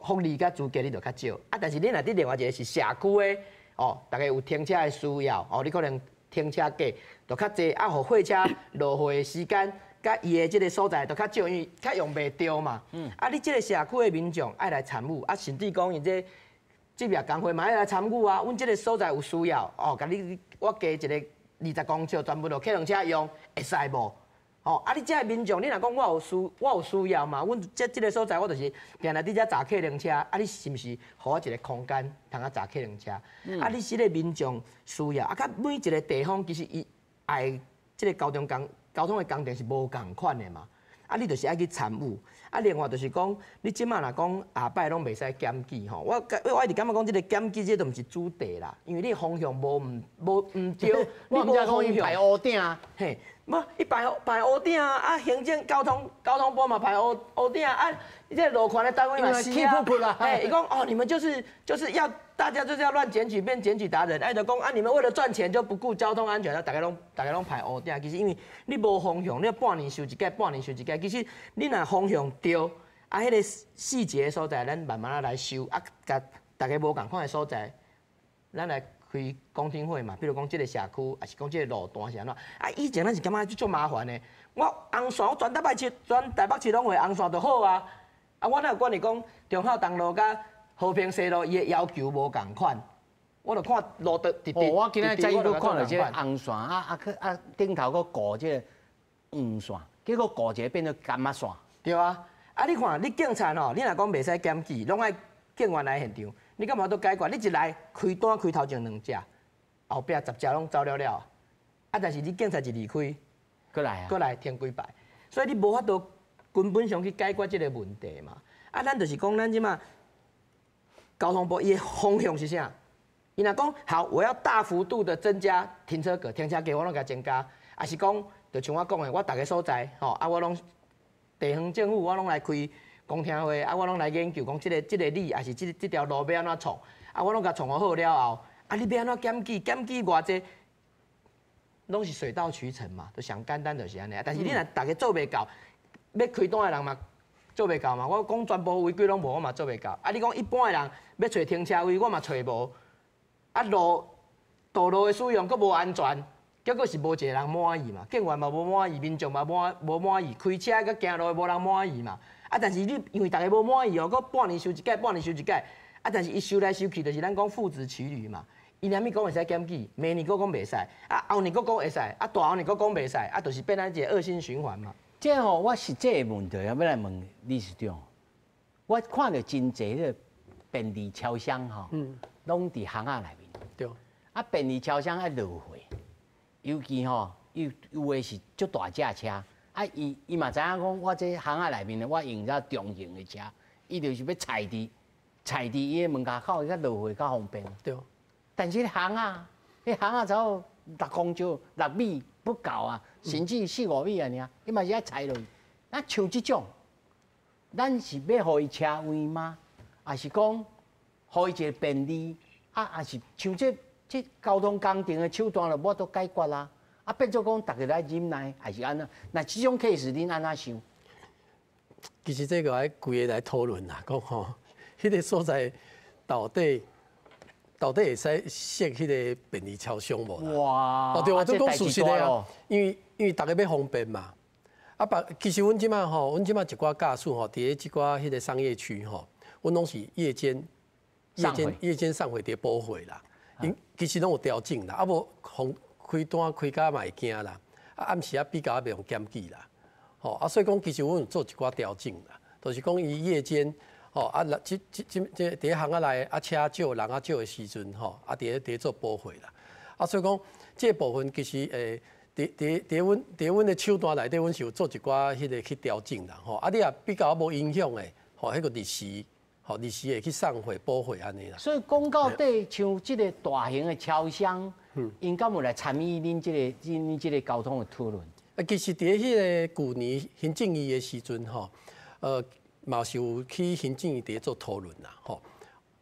福利佮资格你就较少。啊，但是你若伫另外一个是社区的，哦，逐家有停车的需要，哦，你可能停车格就较济，啊，予货车落货的时间，佮伊的这个所在就较少，因为较用袂著嘛。啊，你这个社区的民众爱来参与，啊，甚至讲𪜶这职业工会嘛爱来参与啊。阮这个所在有需要，哦，共你我加一个20公尺，专门予客运车用，会使无？哦，啊！你这个民众，你若讲我有需要嘛？阮这个所在，我就是定定伫遮载客轮车。啊，你是毋是予我一个空间，通啊载客轮车？啊，你这个民众需要，啊，佮每一个地方其实伊爱这个交通工交通的工程是无仝款的嘛。啊，你就是愛去參與。啊，另外就是講，你這馬若講下擺攏袂使檢舉吼，我一直感覺講這個檢舉這都毋是主題啦，因為你方向無毋無毋對，你無方向排烏頂啊，嘿，無伊排排烏頂啊，啊行政交通部嘛排烏頂啊，這個路權的單位嘛是啊，嘿，伊講哦，你們就是要大家就是要亂檢舉變檢舉達人，哎就講啊，你們為了賺錢就不顧交通安全，啊，大家攏排烏頂，其實因為你無方向，你半年修一屆，半年修一屆，其實你若方向對，啊，彼個細節所在，咱慢慢仔來修，啊，共大家無仝款的所在，咱來開公聽會嘛。比如講這個社區，抑是講這個路段是按怎？啊，以前咱是感覺足麻煩的。我紅線，我全台北市，全台北市攏會紅線就好啊。啊，我哪有管你講忠孝東路佮和平西路，伊的要求無仝款，我就看路的直直。我今仔早起閣看著這個紅線，啊啊去啊頂頭閣顧這個黃線，結果顧一個變做柑仔線。對啊，啊你看，你警察吼，你若講袂使檢舉，攏愛警員來現場，你敢無法度解決？你一來開單開頭前兩隻，後壁10隻攏走了了。啊，但是你警察一離開，閣來啊，閣來停幾擺，所以你無法度根本上去解決這個問題嘛。啊，咱就是講咱這馬交通部伊的方向是啥？伊若講好，我要大幅度的增加停車格，停車格我攏共增加，抑是講就像我講的，我逐个所在吼，啊我攏地方政府我攏來開公聽會，啊我攏來研究講這個里，抑是這條路欲按怎創，啊我攏共創好了後，啊你欲按怎檢舉？檢舉偌濟，攏是水到渠成嘛，就上簡單就是按呢。但是你若逐家做袂到，欲開單的人嘛做袂到嘛。我講全部違規攏無，我嘛做袂到。啊你講一般的人欲揣停車位，我嘛揣無。啊路道路的使用閣無安全，結果是無一個人滿意嘛，警員嘛無滿意，民眾嘛無滿意，開車佮行路的無人滿意嘛。啊，但是你因為逐家無滿意哦，閣半年修一擺，半年修一擺。啊，但是伊修來修去，就是咱講父子騎驢嘛。伊連物講會使檢舉，明年閣講袂使，啊後年閣講會使，啊大後年閣講袂使，啊就是變咱一個惡性循環嘛。這吼，我實際的問題啊，欲來問理事長。我看著真濟彼個便利超商吼，攏佇巷仔內面。對。啊，便利超商愛落貨，尤其吼，有的是足大隻車，啊，伊嘛知影講，我這巷仔內面的，我用遮中型的車，伊就是欲載佇伊的門口口，較落貨較方便。對。但是彼巷仔，彼巷仔走6公尺、6米不夠啊，甚至4、5米按呢，伊嘛是愛載落去。那像這種，咱是欲予伊車位嗎？抑是講予伊一個便利？啊，抑是像這交通工程的手段就無法度解決啦。啊，變做講逐家來忍耐，還是按怎？那這種 case 恁按怎想？其實這個愛規个來討論啦，講吼，彼個所在到底會使設彼個便利超商無啦？哇！哦對，我都講事實的啊，因為逐家欲方便嘛。啊，別其實阮這馬吼，阮這馬一寡駕駛吼，佇咧這寡彼個商業區吼，阮攏是夜間送貨佇補貨啦。𪜶其實攏有調整啦，啊無予開單開甲嘛會驚啦，啊暗時啊比較袂予檢舉啦。吼啊，所以講其實阮有做一寡調整啦，就是講伊夜間吼啊，這這這這佇咧巷仔內啊車少人較少的時陣吼，啊佇咧做補貨啦。啊，所以講這部分其實佇阮的手段內底，阮是有做一寡彼個去調整啦，吼。啊，你若比較無影響的，吼，彼個日時，吼，日時會去送貨補貨按呢啦。所以講到底，像這個大型的超商，𪜶敢有來參與恁這個交通的討論？啊，其實佇彼個舊年行政院的時陣，吼，嘛是有去行政院佇咧做討論啦，吼。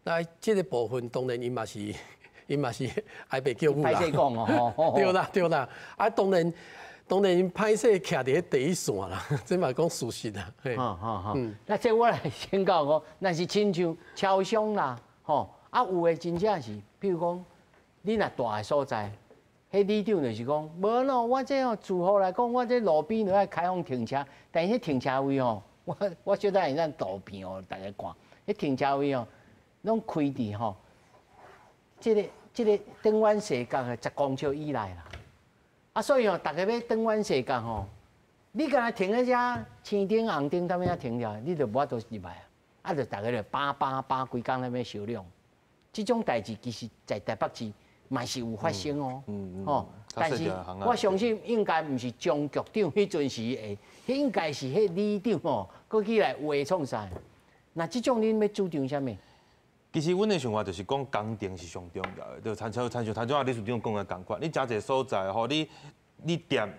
那這個部分當然伊嘛是愛白叫母啦。歹勢講哦，對啦對啦，啊當然𪜶歹勢徛佇咧第一線啦，這嘛講事實啦。那這我來請教講，若是親像超商啦，吼，啊有的真正是，比如講，你若蹛的所在，彼里長就是講，無咯，我這哦住戶來講，我這路邊就愛開放停車，但是彼停車位吼，我小等下咱圖片予大家看，彼停車位哦，攏開佇吼，這個轉彎斜角的10公尺以內啦，啊，所以哦，逐家欲轉彎斜角吼，你干焦停佇遮青燈紅燈，踮遐停著，你就無法度入來啊，啊，就逐家就叭叭叭規工咧欲相量，這種代誌其實在台北市嘛是有發生哦。哦，但是我相信應該毋是張局長彼陣時會，應該是彼里長吼，閣起來話創啥？那這種恁欲主張啥物？其實阮的想法就是講工程是上重要的，就親像頭拄仔理事長講的仝款，你誠濟所在吼，你店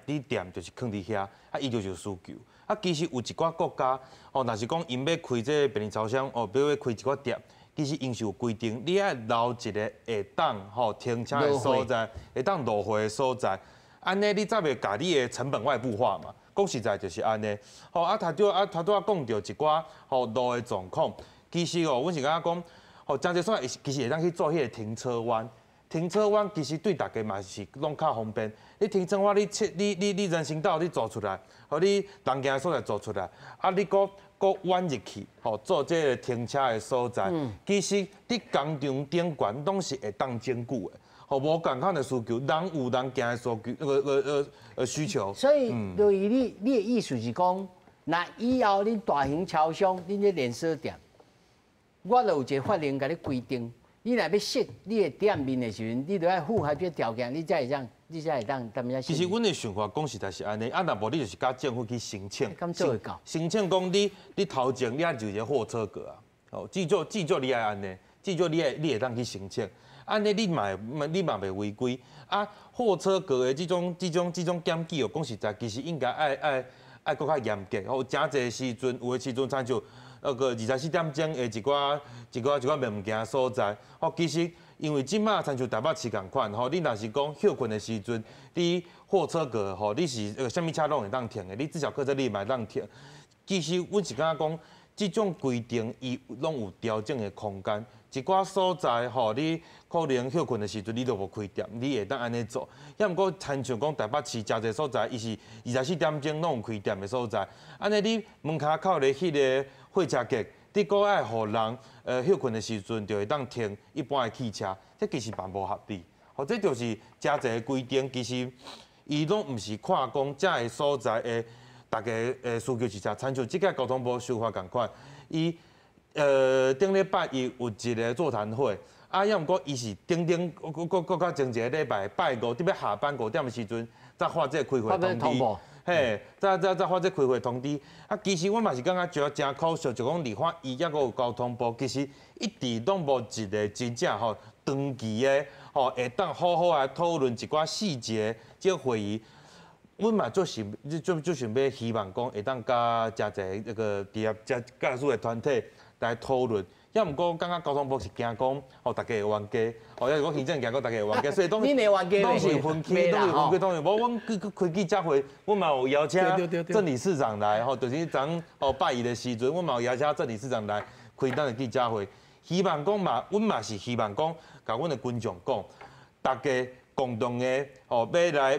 就是囥佇遐，啊，伊就是有需求。啊，其實有一寡國家，吼，若是講𪜶欲開這個便利超商，哦，比如欲開一寡店，其實𪜶是有規定，你愛留一個會當吼停車的所在，會當落貨的所在，按呢你才袂共你的成本外部化嘛。講實在就是按呢。吼，啊，頭拄仔講著一寡吼路的狀況，其實哦，阮是感覺講，吼，誠濟所在其實會當去做彼個停車彎。停車彎其實對大家嘛是攏較方便。你停車彎，你切你你你人行道你做出來，予你人行的所在做出來，啊，你閣彎入去，吼，做這個停車的所在。其實佇工廠頂懸攏是會當兼顧的，吼，無仝款的需求，人有人行的需求，需求。所以，就是你的意思是講，若以後恁大型超商，恁這連鎖店，我就有一個法令共你規定。你若欲設你的店面的時陣，你著愛符合這個條件，你才會當，你才會當踮遐。其實阮的想法講實在是按呢，啊，若無你就是共政府去申請，敢做會到？申請講你頭前你愛留一個貨車格啊，哦，至少你愛按呢，至少你會當去申請，按呢你嘛袂違規。啊，貨車格的這種檢舉哦，講實在，其實應該愛閣較嚴格。哦，誠濟時陣，有的時陣親像那個24點鐘的一寡賣物件所在，吼，其實因為這馬親像台北市仝款，吼，你若是講歇睏的時陣，你貨車格吼，你是啥物車攏會當停的，你自小客車你嘛會當停。其實阮是感覺講，這種規定伊攏有調整的空間。一寡所在吼，你可能歇睏的時陣你都無開店，你會當按呢做。抑毋過親像講台北市誠濟所在，伊是24點鐘攏有開店的所在。按呢你門跤口的彼個貨車格，你閣愛予人歇睏的時陣就會當停一般的汽車，這其實嘛無合理。吼，這就是誠濟的規定，其實伊攏毋是看講遮个所在的大家的需求是啥，親像這個交通部修法仝款，伊頂禮拜伊有一個座談會，啊，抑毋過伊是頂頂閣較前一个禮拜拜五，佇欲下班5點的時陣，才發這個開會通知，嘿，才發這個開會通知。啊，其實我嘛是感覺誠可惜，就講立法院抑閣有交通部，其實一直攏無一個真正吼長期的吼，會當好好來討論一寡細節這個會議。阮嘛足是足足想欲希望講會當佮誠濟那個佇遐遮駕駛的團體來討論，抑毋過感覺交通部是驚講，吼大家會冤家，吼抑是講行政驚講大家會冤家，所以攏是分區，攏是分區，當然無。阮去開記者會，阮嘛有邀請鄭理事長來，吼，就是昨吼拜一的時陣，阮嘛有邀請鄭理事長來開咱的記者會，希望講嘛，阮嘛是希望講，共阮的群眾講，大家共同的吼，欲來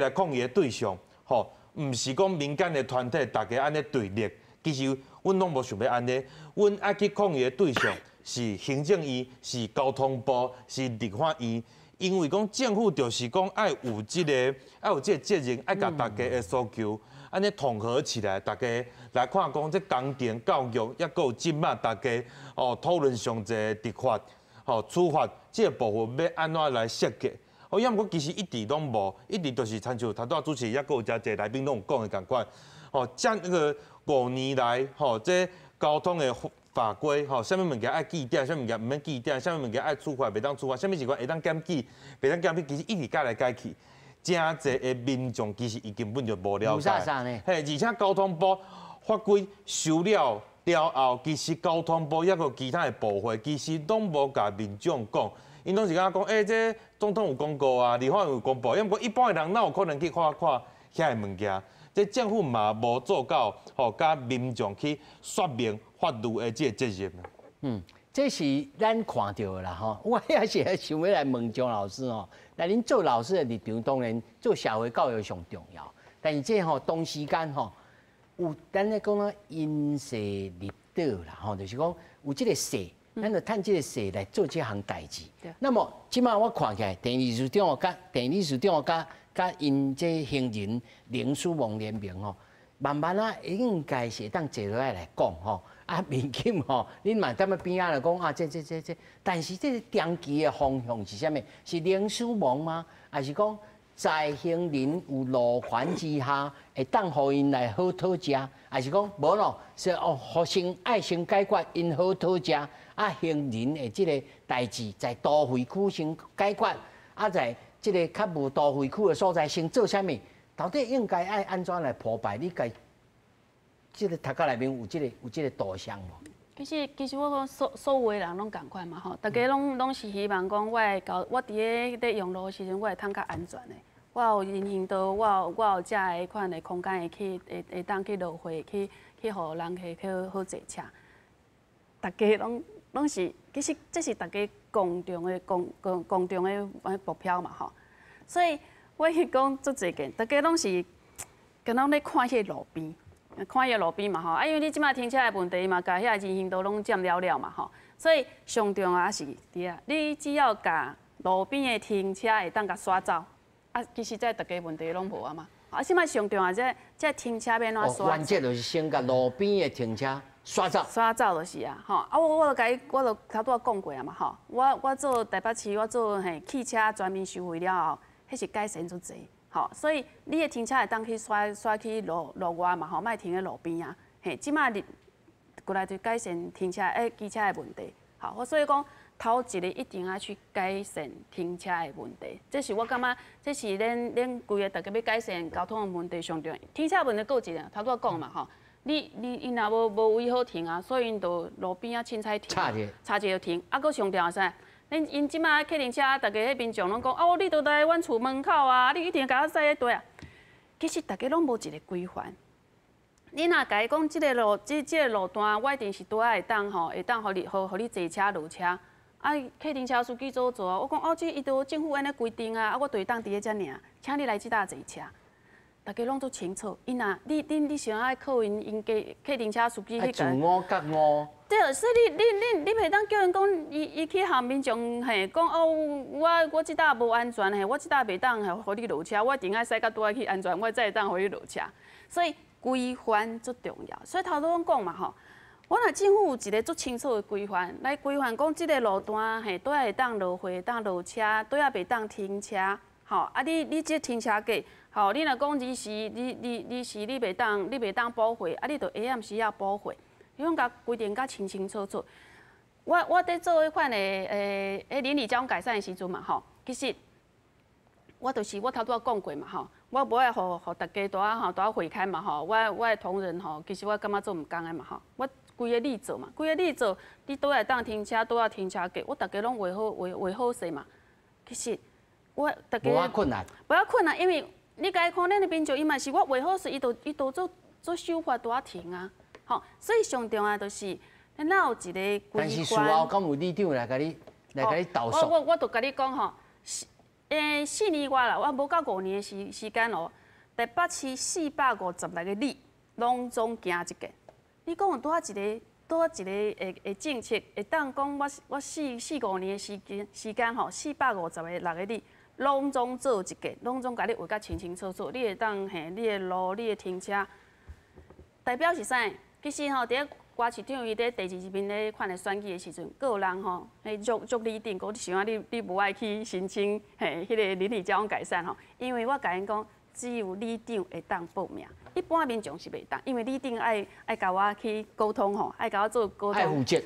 抗議的對象，吼，毋是講民間的團體，大家按呢對立，其實阮攏無想欲按呢，阮愛去抗議的對象是行政院、是交通部、是立法院，因為講政府就是講愛有這個，愛有這個責任，愛共大家的訴求按呢統合起來，大家來看講這工程教育，抑閣有這馬大家哦討論上濟立法、吼處罰這個部分欲按怎來設計？哦，抑毋過其實一直攏無，一直就是親像頭拄仔主持人抑閣有誠濟來賓攏有講的仝款，吼，這那個5年來，吼，這交通的法規，吼，啥物物件愛記點，啥物物件毋免記點，啥物物件愛處罰，袂當處罰，啥物情況會當檢舉，袂當檢舉，其實一直改來改去，誠濟的民眾其實伊根本就無了解。嘿，而且交通部法規修了了後，其實交通部抑閣其他的部會，其實攏無共民眾講。𪜶攏是感覺講，欸，這總統有公告啊，立法院有公布，抑毋過一般的人哪有可能去看看遐个物件？這政府嘛無做到，吼，共民眾去說明法律的這個責任。嗯，這是咱看著的啦，吼。我也是想欲來問張老師吼，那恁做老師的立場，當然做社會教育上重要，但是這吼同時間吼，有咱咧講啊因勢利導啦，吼，就是講有這個勢。咱就趁這個勢來做這項代誌。那麼，這馬我看起來，鄭理事長佮鄭理事長佮𪜶這行人零死亡聯盟吼，慢慢啊應該是會當坐落來來講吼。啊，民警吼，恁嘛踮咧边仔就讲啊，这这这这，但是这个长期的方向是啥物？是零死亡吗？还是讲在行人有路权之下，会当予𪜶来好讨食？还是讲无咯？是哦，予先爱先解决𪜶好讨食，啊，行人的这个代志在都会区先解决，啊，在这个较无都会区的所在先做啥物？到底应该爱按怎来铺排？你家这个头壳内面有这个图像无？其实我讲所有的人拢仝款嘛吼，大家拢是希望讲我会交我伫咧咧用路的时阵，我会通较安全的。我有人行道，我有遮个款的空间会去会会当去落货，去予人客去好坐车。大家拢是，其实这是大家共同的目标嘛吼。所以我去讲足济件，大家拢是敢若咧看彼个路边，看彼个路边嘛吼。啊，因为你这摆停车的问题嘛，共遐人行道拢占了了嘛吼。所以上重要是伫啊，你只要共路边的停车会当共刷走，啊，其实这大家问题拢无啊嘛。啊，这摆上重要这停车欲按怎刷？原则就是先共路边的停车刷走。刷走就是啊，吼啊！我就头拄仔讲过啊嘛，吼！我做台北市，我做嘿汽车全面收费了后，彼是改善足济，吼！所以你的停车会当去刷刷去路路外嘛，吼，莫停佇路边啊，嘿！这摆你过来就改善停车机车的问题，好，所以讲头一个一定爱去改善停车的问题，这是我感觉，这是恁规个大家欲改善交通的问题上重要。停车问题阁有一个，头拄仔讲嘛吼，你𪜶若无位好停啊，所以𪜶就路边仔凊彩停，插一插一个停。啊，阁上重要啥？恁𪜶这摆客运车，大家彼民众拢讲，哦，你都来阮厝门口啊，你一定共我驶彼块啊。其实大家拢无一个规范。你若共伊讲这个路，这个路段，我一定是拄仔会当吼，会当予你坐车落车。啊，客运车司机做做啊，我讲哦，这伊都政府按呢规定啊，啊，我就会当伫咧遮尔，请你来这搭坐车。大家拢足清楚，𪜶若你想爱靠𪜶𪜶家客运车司机去自五觉五。对，所以你袂当叫𪜶讲，伊去向民众嘿讲哦，我这搭无安全嘿，我这搭袂当予你落车，我一定爱驶到拄仔去安全，我才会当予你落车。所以规范足重要。所以头拄拢讲嘛吼，我若政府有一个足清楚的规范，来规范讲这个路段嘿，拄仔会当落货，会当落车，拄仔袂当停车，吼啊你你这停车格，吼你若讲二时你你二时你袂当补费，啊你就下暗时仔补费，你拢共规定甲清清楚楚。我伫做彼款的迄邻里交通改善的时阵嘛吼，其实我就是我头拄仔讲过嘛吼，我无爱予大家拄仔吼拄仔悔堪嘛吼，我的同仁吼，其实我感觉做毋仝的嘛吼，我规个里做嘛，规个里做，你佗会当停车，佗仔停车格，我逐家拢画好画画好势嘛。其实我逐家无遐困难，无遐困难，因为你家看咱的民众，伊嘛是我画好势，伊就做做守法拄仔停啊，吼，所以上重要就是，咱若有一个规范。但是事后敢有里长来共你投诉？我就共你讲吼，4年外啦，我无到5年的时间哦，台北市456个里，拢总行一遍。你讲有拄仔一个，拄仔一个会政策，会当讲我四五年的时间吼，456个里，拢总做一遍，拢总共你画甲清清楚楚，你会当嘿，你的路，你的停车，代表是啥？其实吼，伫咧郭市长伊伫第二任咧款的选举的时阵，阁有人吼，彼足足里长讲，你想啊，你无爱去申请嘿，彼个邻里交通改善吼，因为我共𪜶讲，只有里长会当报名，一般民众是袂当，因为里长爱共我去沟通吼，爱共我做沟通。爱负责。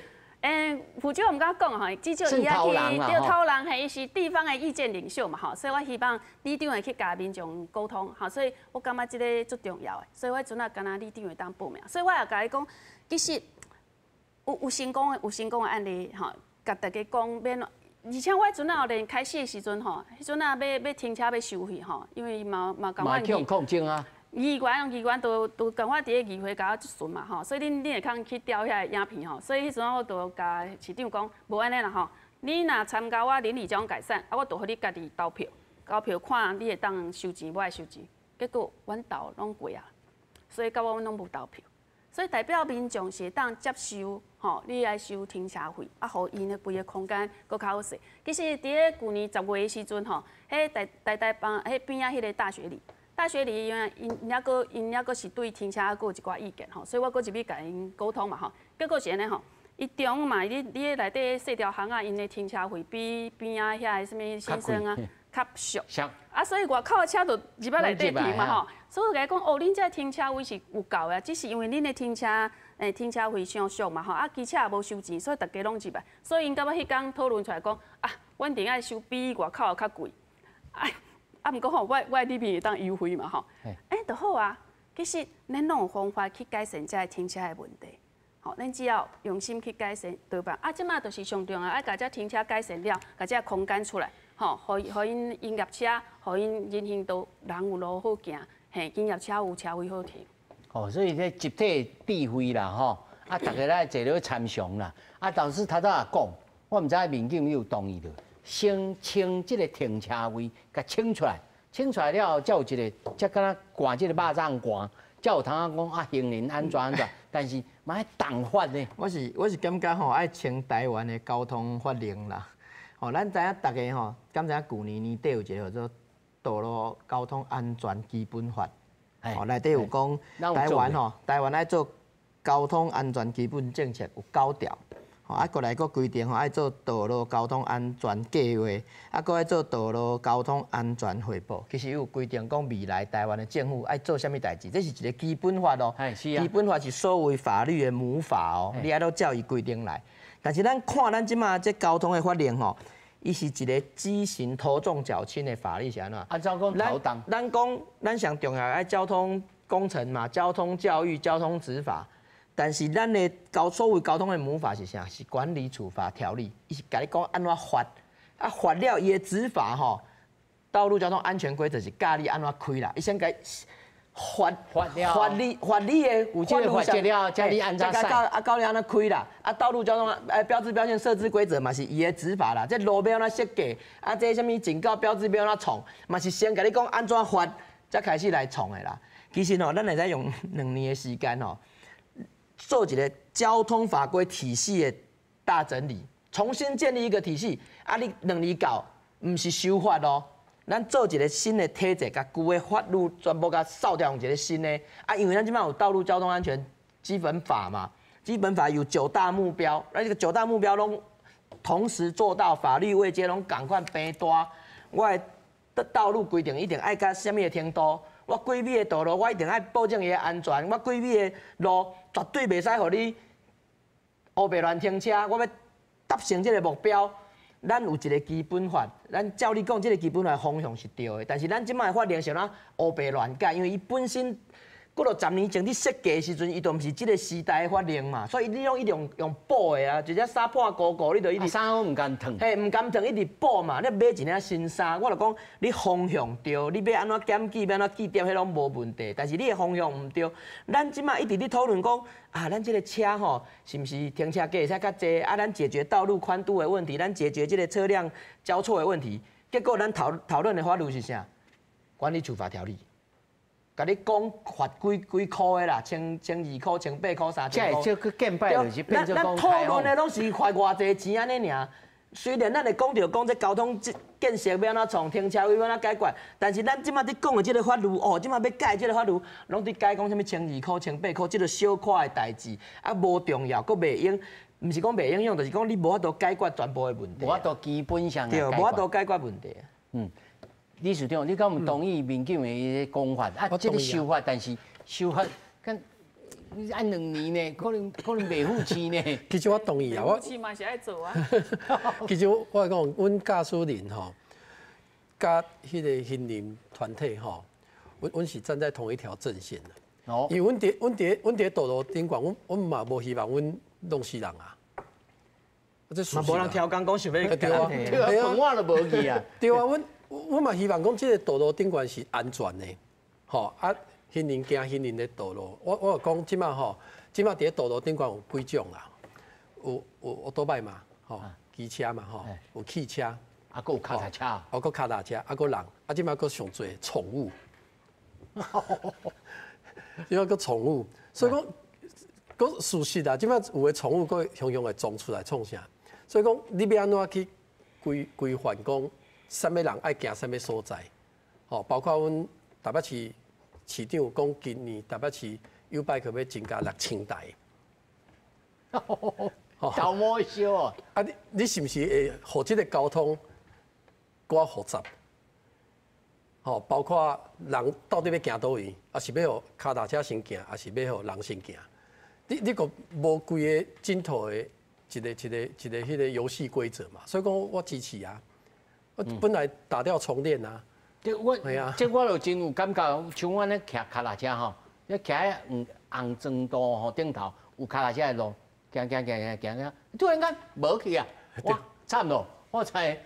负责我毋敢讲吼，至少伊爱去对头人嘿，伊是地方的意见领袖嘛吼，所以我希望里长会去共民众沟通吼，所以我感觉这个足重要的，所以我阵仔敢若里长会当报名，所以我也共伊讲，其实有成功的案例吼，共大家讲免，而且我阵仔连开始的时阵吼，彼阵仔欲停车欲收费吼，因为嘛共款。嘛抗争啊！议员都共我伫咧议会共我质询嘛吼，所以恁会通去调遐个影片吼，所以彼阵我就共市长讲，无按呢啦吼，你若参加我邻里交通改善，啊，我就予你家己投票，投票看你会当收钱，无爱收钱。结果阮投拢过啊，所以到尾阮拢无投票。所以代表民众是会当接受吼，你来收停车费，啊，予𪜶的规个空间阁较好势。其实伫咧旧年10月的时阵吼，彼台台台帮彼边仔彼个大学里。大学里因为𪜶抑阁𪜶抑阁是对停车阁有一寡意见吼，所以我阁入去共𪜶沟通嘛吼。结果是按呢吼，伊中午嘛，你你彼内底细条巷仔，𪜶的停车费比边仔遐的啥物新生啊较俗。啊，所以外口的车就入来内底停嘛吼。所以我共伊讲，哦，恁这停车位是有够的，只是因为恁的停车停车费伤俗嘛吼，啊，机车也无收钱，所以逐家拢入来。所以𪜶感觉彼工讨论出来讲，啊，阮一定爱收比外口的较贵。啊，啊，毋过吼，我我里面会当优惠嘛吼。欸，就好啊。其实咱拢有方法去改善这个停车的问题。吼，咱只要用心去改善，对吧？啊，这马就是上重要，爱共这停车改善了，共这空间出来，吼，予予𪜶营业车，予𪜶人行道人有路好行，嘿，营业车有车位好停。哦，所以这集体智慧啦，吼，啊，逐家来坐咧参详啦。啊，老师头拄也讲，我毋知民警你有同意无？先清这个停车位，共清出来，清出来了后，才有一个，才敢若掼这个肉粽掼，才有通仔讲啊，行人按怎按怎，但是嘛爱重罚呢。我是感觉吼，爱清台湾的交通法令啦。吼，咱知影逐家吼，敢知影旧年年底有一个叫做《道路交通安全基本法》。吼，内底有讲台湾吼，台湾爱做交通安全基本政策有九条。吼，啊，过来阁规定吼，爱做道路交通安全计划，啊，阁爱做道路交通安全汇报。其实有规定讲，未来台湾的政府爱做啥物代志，这是一个基本法哦。基本法是所谓法律的母法哦，你爱都照伊规定来。但是咱看咱这马这交通的法令吼，伊是一个畸形头重脚轻的法律是按怎？按怎讲头重？咱讲咱上重要爱交通工程嘛，交通教育、交通执法。但是咱的交所谓交通的母法是啥？是管理处罚条例，伊是共你讲按怎罚，啊罚了伊的执法吼，道路交通安全规则是教你按怎开啦，伊先共罚罚了罚你罚你的有这个法则了，才你按怎驶？啊教你按怎开啦，啊道路交通啊标志标线设置规则嘛是伊的执法啦，这路欲按怎设计，啊这啥物警告标志欲按怎创，嘛是先共你讲按怎罚，才开始来创的啦。其实吼，咱会使用2年的时间吼，做一个交通法规体系的大整理，重新建立一个体系。啊，你2年到，毋是修法哦，咱做一个新的体制，共旧的法律全部共扫掉，用一个新的。啊，因为咱这马有道路交通安全基本法嘛，基本法有九大目标，那这个九大目标拢同时做到，法律位阶拢仝款平大。我的道路规定一定爱到啥物的程度？我几米的道路，我一定爱保证伊的安全。我几米的路绝对袂使予你乌白乱停车。我欲达成这个目标，咱有一个基本法，咱照你讲，这个基本法方向是对的。但是咱这马的法令是按怎乌白乱改，因为伊本身几落十年前伫设计的时阵，伊就毋是这个时代的法令嘛，所以你拢一直用用补的啊，一只衫破糊糊，你就一直衫毋甘褪，嘿，毋甘褪，一直补嘛。你买一领新衫，我就讲你方向对，你欲按怎检举，欲按怎记点，彼拢无问题。但是你的方向毋对，咱这马一直咧讨论讲啊，咱这个车吼，是毋是停车格会使较济？啊，咱解决道路宽度的问题，咱解决这个车辆交错的问题。结果咱讨讨论的法律是啥？管理处罚条例。共你讲罚几几箍的啦，千千二箍、千八箍、三千箍。这这变摆就是变做咱讨论的拢是罚偌济钱按呢尔。虽然咱会讲著讲这交通建设欲按怎创，停车位欲按怎解决，但是咱这马伫讲的这个法律哦，这马欲改这个法律，拢伫改讲啥物千二箍、千八箍，这个小可的代志，啊无重要，阁袂用，毋是讲袂影响，就是讲你无法度解决全部的问题。无法度基本上对，无法度解决问题。理事长，你敢有同意民警的讲法？啊，这个修法，但是修法，敢你按两年呢，可能可能袂赴期呢。其实我同意啊，我付期嘛是爱做啊。其实我讲，阮驾驶人吼，佮彼个行人团体吼，阮阮是站在同一条阵线的。哦。因为阮伫阮伫阮伫道路顶悬，阮阮嘛无希望阮弄死人啊。这嘛无人刁工讲想欲对啊，对啊，我都无去啊。对啊，阮。我嘛希望讲，这个道路顶悬是安全的，吼啊，行人行行人的道路。我我有讲，这马吼，这马伫咧道路顶悬有几种啦，有有欧多拜嘛，吼，机车嘛，吼，有汽车，啊，阁有跤踏车，啊，阁跤踏车，啊，阁人，啊，这马阁上济宠物，这马阁宠物，所以讲，阁事实啊，这马有的宠物阁雄雄会撞出来创啥？所以讲，你欲按怎去规规范讲？啥物人爱行啥物所在，吼，包括阮台北市市長講今年台北市 YouBike 欲增加6000台。頭毛燒啊！啊，你是毋是會予這个交通閣較複雜？吼，包括人到底欲行佗位，抑是欲予跤踏車先行，抑是欲予人先行？你閣無規个整套的一個彼个遊戲規則嘛？所以講我支持啊！我本來打掉重練啊！這我這我就真有感覺，像阮咧騎跤踏車吼，你騎喺紅紅磚道吼頂頭有跤踏車的路，行行行行行行，突然間無去啊！哇，慘咯！我才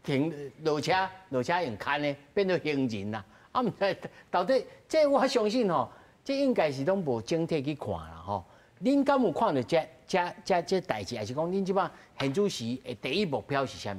停落車，落車用牽的，變做行人啦。啊，毋知到底這我相信吼，這應該是攏無整體去看啦吼。恁敢有看著這代誌，抑是講恁這擺現主時的第一目標是啥物？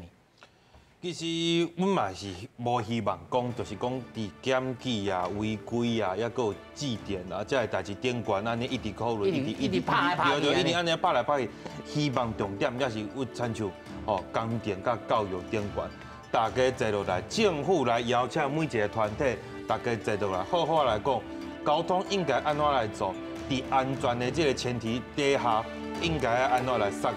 其實阮嘛是無希望講，就是講佇檢舉啊、違規啊，抑閣有致電啊，這个代誌頂懸按呢一直考慮，一直一直拍來拍去，對，一直按呢拍來拍去。希望重點抑是有親像吼工程佮教育頂懸，大家坐落來，政府來邀請每一个團體，大家坐落來，好好來講，交通應該按怎來做？佇安全的這个前提底下，應該按怎來設？